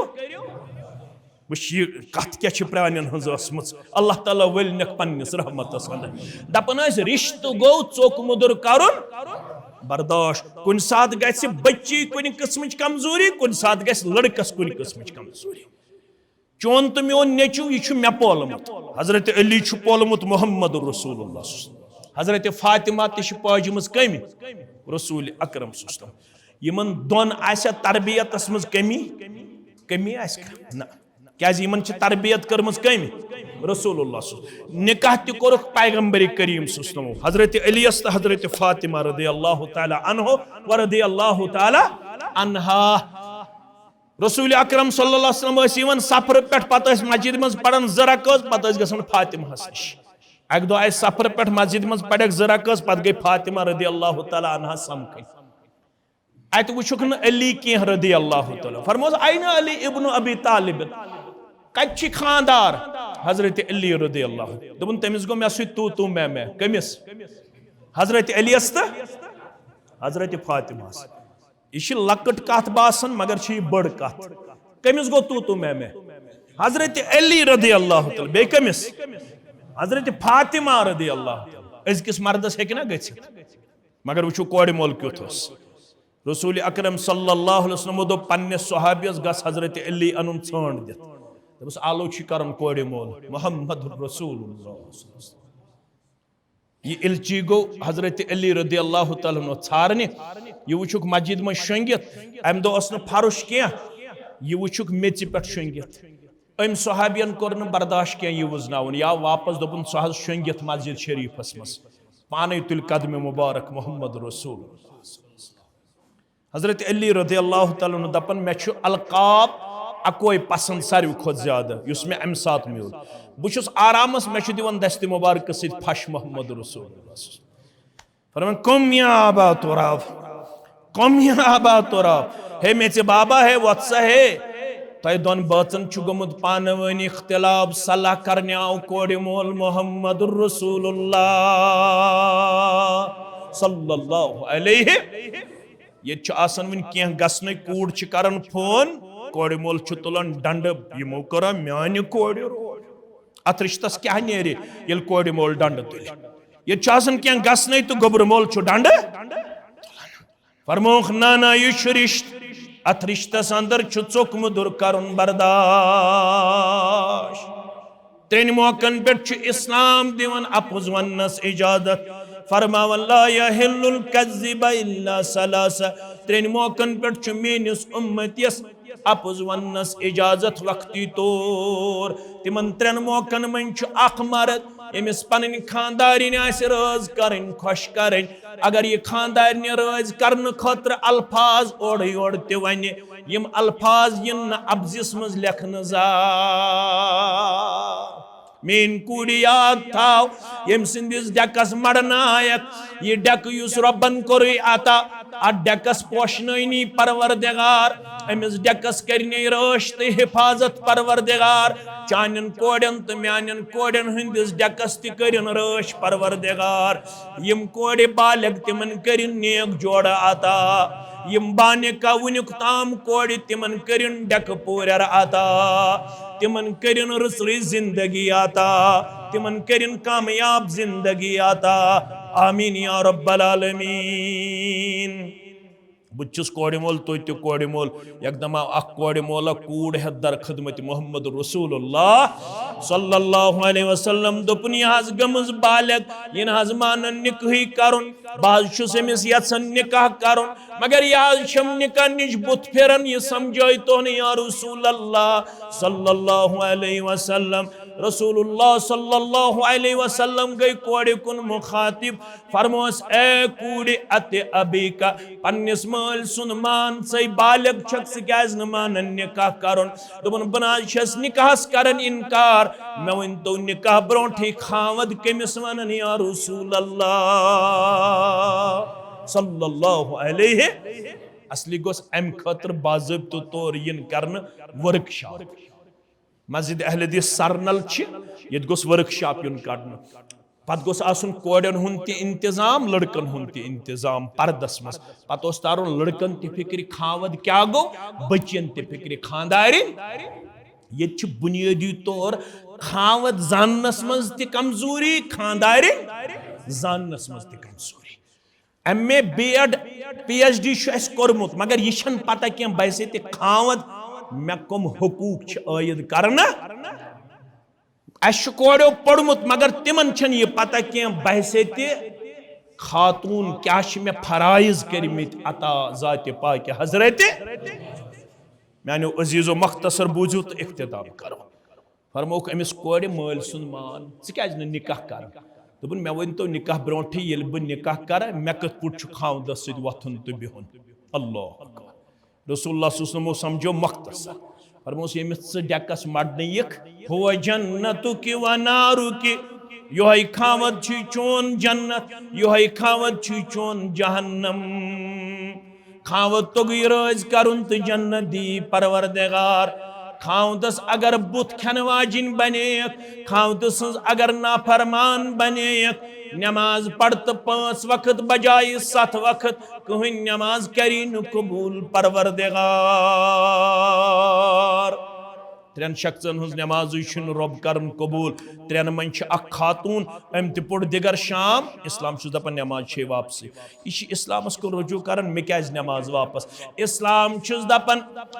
وٕچھ، یہِ کتھ کیٛاہ چھِ پرٛانٮ۪ن ہٕنٛز ٲسمٕژ۔ اللہ تعالیٰ ؤلۍ نکھ پننِس رحمتس اندر۔ دپان ٲسۍ، رشتہٕ گوٚو ژوٚک مُدُر کرُن برداشت۔ کُنہِ ساتہٕ گژھِ بچی کُنہِ قٕسمٕچ کمزوری، کُنہِ ساتہٕ گژھِ لڑکس کُنہِ قٕسمٕچ کمزوری۔ چون تہٕ میون نیٚچو، یہِ چھُ مےٚ پولمُت۔ حضرت علی چھُ پولمُت محمد رسول اللہ صلی اللہ علیہ وسلم۔ حضرت فاطمہ تہِ چھِ پٲجمٕژ کٔمۍ؟ رسول اکرم صلی اللہ علیہ وسلم۔ یِمن دۄن آسہِ تربیتس منٛز کمی؟ کمی آسہِ کانٛہہ؟ نہ۔ کیازِ یِمن چھِ تربیت کٔرمٕژ کٔمۍ؟ رسول اللہ صلی اللہ علیہ وسلم۔ نکاح تہِ کوٚرُکھ پیغمبر کریم صلی اللہ علیہ وسلم، حضرت علی یس تہٕ حضرت فاطمہ رضی اللہ تعالیٰ عنہ و رضی اللہ تعالیٰ عنہا۔ رسول اکرم صلی اللہ علیہ وسلم ٲسۍ یِوان سفرٕ پٮ۪ٹھ، پتہٕ ٲسۍ مسجدِ منٛز پران زٕ رکٲژ، پتہٕ ٲسۍ گژھان فاطمہ ہس نِش۔ اکہِ دۄہ آیہِ سفرٕ پٮ۪ٹھ مسجدِ منٛز، پرکھ زٕ رکٲژ، پتہٕ گٔے فاطمہ رضی اللہ تعالیٰ عنہا سمکھٕنۍ۔ اتہِ وٕچھُکھ نہٕ علی کینٛہہ رضی اللہ تعالیٰ۔ فرموس، "این علی ابن ابی طالب؟" کتہِ چھِ خاندار حضرت علی رضی اللہ؟ دوٚپُن، "تٔمِس گوٚو مےٚ سۭتۍ تو تو میں میں۔" کٔمِس؟ حضرت علی یس تہٕ حضرت فاطمہ ہس۔ یہِ چھِ لۄکٕٹ کتھ باسان، مگر چھِ یہِ بٔڑ کتھ۔ کٔمِس گوٚو تو تو میں میں؟ حضرت علی رضی اللہ تعالیٰ۔ بیٚیہِ کٔمِس؟ حضرت فاطمہ رضی اللہ تعالیٰ۔ أزکِس مردس ہیٚکہِ نا گٔژھِتھ؟ مگر وٕچھِو کورِ مول کیُتھ اوس۔ رسول اکرم صلی اللہ علیہ وسلمو دوٚپ پننِس صحابیس، "گژھ حضرت علی انُن ژھانٛڈ دِتھ۔" دوٚپُس، "آلو چھُ کرُن کورِ مول، محمد رسول اللہ۔" یہِ الچی گوٚو حضرت علی رضی اللہ تعالیٰ عنہ ژھارنہِ۔ یہِ وٕچھُکھ مسجد منٛز شۄنٛگِتھ۔ امہِ دۄہ ٲس نہٕ فرش کینٛہہ، یہِ وٕچھُکھ میٚژِ پٮ۪ٹھ شۄنٛگِتھ۔ أمۍ صحابین کوٚر نہٕ برداشت کینٛہہ یہِ وٕزناوُن، یا واپس دوٚپُن، "سُہ حظ شۄنٛگِتھ مسجد شریفس منٛز۔" پانے تُلۍ قدمِ مبارک محمد رسول اللہ۔ حضرت علی رضی اللہ تعالیٰ عنہ دپان، "مےٚ چھُ القاب اکوے پسند ساروی کھۄتہٕ زیادٕ، یُس مےٚ امہِ ساتہٕ میوٗل۔ بہٕ چھُس آرامس، مےٚ چھُ دِوان دستِ مبارکس سۭتۍ پھش محمد رسول اللہ۔" فرمان، "قم یا ابا تراب، قم یا ابا تراب۔" ہے میٚژِ بابا، ہے وۄتھ سا، ہے۔ تۄہہِ دۄن بٲژن چھُ گوٚمُت پانہٕ وٲنۍ اختلاف، صلاح کرنہِ آو کورِ مول محمد رسول اللہ صلی اللہ علیہ۔ ییٚتہِ چھُ آسان وٕنہِ کینٛہہ گژھنٕے، کوٗر چھِ کران فون، کورِ مول چھُ تُلان ڈنڈٕ، یِمو کٔرا میانہِ کورِ روڈ۔ اتھ رشتس کیٛاہ نیرِ، ییٚلہِ کورِ مول ڈنڈٕ تُلہِ؟ ییٚتہِ چھُ آسان کینٛہہ گژھنٕے تہٕ گوٚبرٕ مول چھُ ڈنڈٕ۔ فرمووُکھ، "نہ، نہ، یہِ چھُ رشتہٕ، اتھ رشتس اندر چھُ ژوٚک مُدُر کرُن برداش۔" ترٛٮ۪ن موقعن پٮ۪ٹھ چھُ اسلام دِوان اپُز وننس اجازت، فرماوان، "لا یحل الکذب الا ثلاثہ۔" ترٛٮ۪ن موقعن پٮ۪ٹھ چھُ میٲنِس اُمتیس اپُز وننس اجازت وقتی طور۔ تِمن ترٛٮ۪ن موقعن منٛز چھُ اکھ مرد، ییٚمِس پنٕنۍ خاندارِنۍ آسہِ رٲض کرٕنۍ، خۄش کرٕنۍ، اگر یہِ خاندارنہِ رٲضۍ کرنہٕ خٲطرٕ الفاظ اورٕ یورٕ تہِ ونہِ، یِم الفاظ یِن نہٕ اپزِس منٛز لیکھنہٕ زانٛہہ۔ میٲنۍ کوٗرِ یاد تھاو، ییٚمہِ سٕنٛدِس ڈیکس مڑنایکھ، یہِ ڈیکہٕ یُس رۄبن کوٚرُے عطا، اتھ ڈیکس پوشنٲنی پروردگار، أمِس ڈیکس کٔرنی رٲچھ تہٕ حفاظت پروردگار، چانٮ۪ن کورٮ۪ن تہٕ میانٮ۪ن کورٮ۪ن ہٕنٛدِس ڈیکس تہِ کٔرِن رٲچھ پروردگار۔ یِم کورِ بالغ، تِمن کٔرِن نیک جوڑٕ عطا۔ یِم بانِکا وُنیُک تام کورِ، تِمن کٔرِن ڈیکہٕ پورٮ۪ر عطا۔ تِمن کٔرِن رٕژ رٕژ زندگی عطا۔ تِمن کٔرِن کامیاب زندگی عطا۔ آمین یا رب العالمین۔ بہٕ تہِ چھُس کورِ مول، تُہۍ تہِ کورِ مول۔ یکدم آو اکھ کورِ مولا کوٗر ہٮ۪تھ در خدمت محمد رسول اللہ صلی اللہ علیہ وسلم۔ دوٚپُن، یہِ حظ گٔمٕژ بالغ، یہِ نہٕ حظ مانان نکاحٕے کرُن۔ بہٕ حظ چھُس أمِس یژھان نکاح کرُن، مگر یہِ حظ چھَم نکاح نِش بُتھ پھِران، یہِ سمجھٲے تو نہٕ یا رسول اللہ صلی اللہ علیہ وسلم۔ رسول اللہ صلی اللہ علیہ وسلم گٔے کورِ کُن مخاطب، فرموس، اے کوٗرِ، اتہِ ابیکا، پننِس مٲلۍ سُنٛد مان، ژٕے بالغ چھکھ، ژٕ کیازِ نہٕ مانان نکاح کرُن؟ دوٚپُن، بہٕ نہ حظ چھَس نکاحس کران انکار، مےٚ ؤنۍ تو نکاح برونٹھٕے خاوند کٔمِس ونان یا رسول اللہ صلی اللہ علیہ؟ اصلی گوٚژھ امہِ خٲطرٕ باضٲبطہٕ طور یِن کرنہٕ ورک شاپ۔ مسجد اہل حدیث سرنل چھِ، ییٚتہِ گوٚژھ ورک شاپ یُن کڑنہٕ۔ پتہٕ گوٚژھ آسُن کورٮ۪ن ہُنٛد تہِ انتظام، لڑکن ہُنٛد تہِ انتظام پردس منٛز۔ پتہٕ اوس تارُن لڑکن تہِ فکرِ خاوند کیٛاہ گوٚو، بچین تہِ فکرِ خاندارِنۍ۔ ییٚتہِ چھِ بنیٲدی طور خاوند زاننس منٛز تہِ کمزوری، خاندارِنۍ زاننس منٛز تہِ کمزوری۔ M A, B Ed, P H D چھُ اَسہِ کوٚرمُت، مگر یہِ چھَنہٕ پتہ کینٛہہ بحیثیت خاوند مےٚ کٕم حقوٗق چھِ عٲید کرنہٕ۔ اَسہِ چھُ کورٮ۪و پوٚرمُت، مگر تِمن چھَنہٕ یہِ پتہ کینٛہہ بحیثیت خاتوٗن کیٛاہ چھِ مےٚ فرائض کٔرمٕتۍ عطا ذاتِ پاکہِ حضرت۔ میانیو عزیزو، مختصر بوٗزِو تہٕ اختتام کرو۔ فرمووُکھ أمِس کورِ مٲلۍ سُنٛد مان، ژٕ کیٛازِ نہٕ نکاح کران؟ دوٚپُن، مےٚ ؤنۍ تو نکاح برونٹھٕے، ییٚلہِ بہٕ نکاح کرٕ، مےٚ کِتھ پٲٹھۍ چھُ خاوندس سۭتۍ وۄتھُن تہٕ بِہُن؟ اللہ اکبر۔ رسول اللہ صلی اللہ علیہ وسلمو سمجھو مختصر۔ فرموس، ییٚمِس ژٕ ڈیکس مڑنہٕ یِکھ، ہو جنتُک و نارُک، یِہوٚے خاوند چھُے چون جنت، یِہوٚے خاوند چھُے چون جہنم۔ خاوند توٚگُے رٲضۍ کرُن تہٕ جنت دی پروردگار۔ خاوندس اگر بُتھ کھٮ۪نہٕ واجِنۍ بنییکھ، خاوندٕ سٕنٛز اگر نافرمان بنییکھ، نماز پرتہٕ پانٛژھ وقت بجایہِ ستھ وقت، کٕہٕنۍ نماز کری نہٕ قبول پروردگار۔ ترٛٮ۪ن شخصن ہٕنٛز نمازٕے چھُنہٕ رۄب کران قبول۔ ترٛٮ۪ن منٛز چھِ اکھ خاتوٗن، أمۍ تہِ پوٚر دِگر شام۔ اسلام چھُس دپان نماز چھے واپسٕے۔ یہِ چھِ اسلامس کُن رجوع کران، مےٚ کیازِ نماز واپس؟ اسلام چھُس دپان،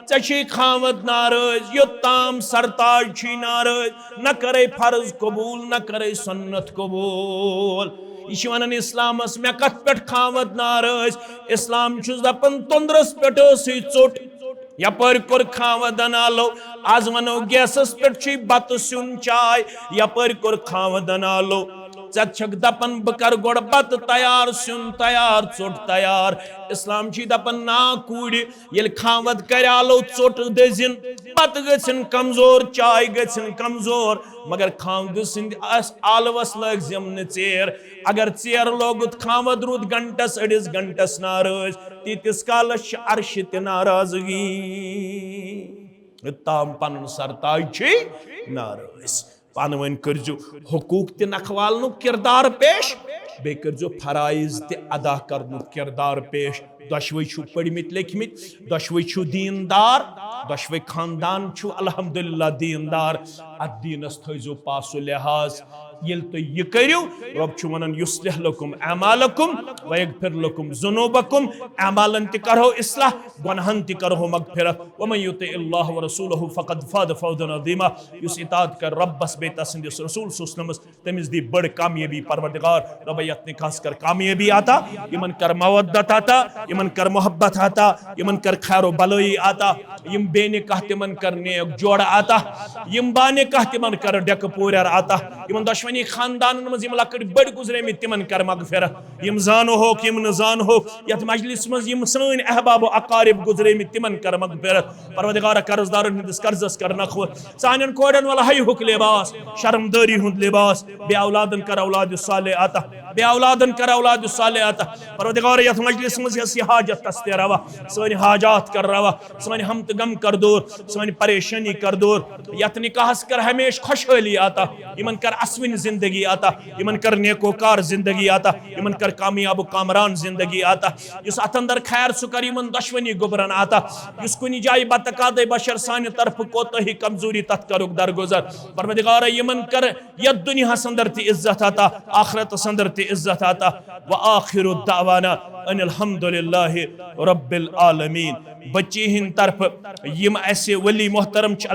ژےٚ چھُے خاوند ناراض، یوٚتام سرتاج چھُے ناراض، نہ کرے فرض قبول، نہ کرے سنت قبول۔ یہِ چھِ ونان اسلامس، مےٚ کتھ پٮ۪ٹھ خاوند ناراض؟ اسلام چھُس دپان، توٚندرس پٮ۪ٹھ ٲسٕے ژوٚٹ، یپٲرۍ کوٚر خاوندن آلو، از ونو گیسس پٮ۪ٹھ چھُے بتہٕ سیُن چاے، یپٲرۍ کوٚر خاوندن آلو۔ ژےٚ چھکھ دپان بہٕ کرٕ گۄڈٕ بتہٕ تیار، سیُن تیار، ژوٚٹ تیار۔ اسلام چھُے دپان نا کوٗرِ، ییٚلہِ خاوند کرِ آلو، ژوٚٹ دٔزِن، بتہٕ گٔژھِن کمزور، چاے گٔژھِن کمزور، مگر خاوندٕ سٕنٛدِ اس آلوس لٲگۍ زٮ۪م نہٕ ژیر۔ اگر ژیر لوگُت، خاوند روٗد گھنٹس أڑِس گھنٹس ناراض، تیٖتِس کالس چھِ عرشہِ تہِ ناراضگی۔ یوٚتام پنُن سرتاج چھُے ناراض۔ پانہٕ ؤنۍ کٔرزیو حقوق تہِ نکھوالنُک کردار پیش، بیٚیہِ کٔرزیو فرائض تہِ ادا کرنُک کردار پیش۔ دۄشوے چھِو پٔرمٕتۍ لیکھمٕتۍ، دۄشوے چھِو دیندار، دۄشوے خاندان چھِو الحمدللہ دیندار۔ اتھ دیٖنس تھٲیزیو پاس و لحاظ۔ ییٚلہِ تُہۍ یہِ کٔرِو، رۄب چھُ ونان، یصلح لکم اعمالکم ویغفر لکم ذنوبکم۔ اعمالن تہِ کرہو اصلاح، گۄنہن تہِ کرہو مغفرت۔ ومن یطع اللہ ورسولہ فقد فاز فوزا عظیما۔ یُس اطاعت کرِ رۄبس بیٚیہِ تسٕنٛدِس رسول صلی اللہ علیہ وسلمس، تٔمِس دی بٔڑ کامیٲبی پروردگار۔ رۄبا یتھ نکاحس کر کامیٲبی عطا، یِمن کر مودت عطا، یِمن کر محبت عطا، یِمن کر خیر و بلٲیی عطا۔ یِم بے نکاح تِمن کر نیک جوڑ عطا، یِم با نکاح تِمن کر ڈیکہٕ پورٮ۪ر عطا۔ یِمن دۄشوٕنی خاندانن منٛز یِم لۄکٕٹۍ بٔڑۍ گُزریمٕتۍ تِمن کر مغفرت۔ یِم زانہوکھ، یِم نہٕ زانہوکھ، یتھ مجلس منٛز یِم سٲنۍ احباب و اقارب گُزریمٕتۍ تِمن کر مغفرت۔ پروردگارا، قرض دارن ہٕنٛدِس قرضس کر نکھوت۔ سانٮ۪ن کورٮ۪ن ول حیہُک لباس، شرمدٲری ہُنٛد لباس، بے اولادن کر اولاد صالح عطا، بے اولادن کر اولاد صالح عطا۔ پروردگار، یتھ مجلس منٛز یۄس یہِ حاجت تس تہِ روا، سٲنۍ حاجات کر روا، سٲنۍ ہم تہٕ غم کر دور، سٲنۍ پریشانی کر دور۔ یتھ نکاحس کر ہمیشہِ خۄشحٲلی عطا، یِمن کر اسوٕنۍ زندگی عطا، یِمن کر نیکوکار زندگی عطا، یِمن کر کامیاب و کامران زندگی عطا۔ یُس اتھ اندر خیر، سُہ کر یِمن دۄشوٕنی گوٚبرن عطا۔ یُس کُنہِ جایہِ بتقاضے بشر سانہِ طرفہٕ کوتاہی کمزوری، تتھ کرُکھ درگزر۔ پروردگارا، یِمن کر یتھ دنیاہس اندر تہِ عزت عطا، آخرتس اندر تہِ عزت عطا۔ وآخر دعوانا ان الحمد للہ رب العالمین۔ بچی ہٕنٛدِ طرفہٕ یِم اسہِ ولی محترم چھِ،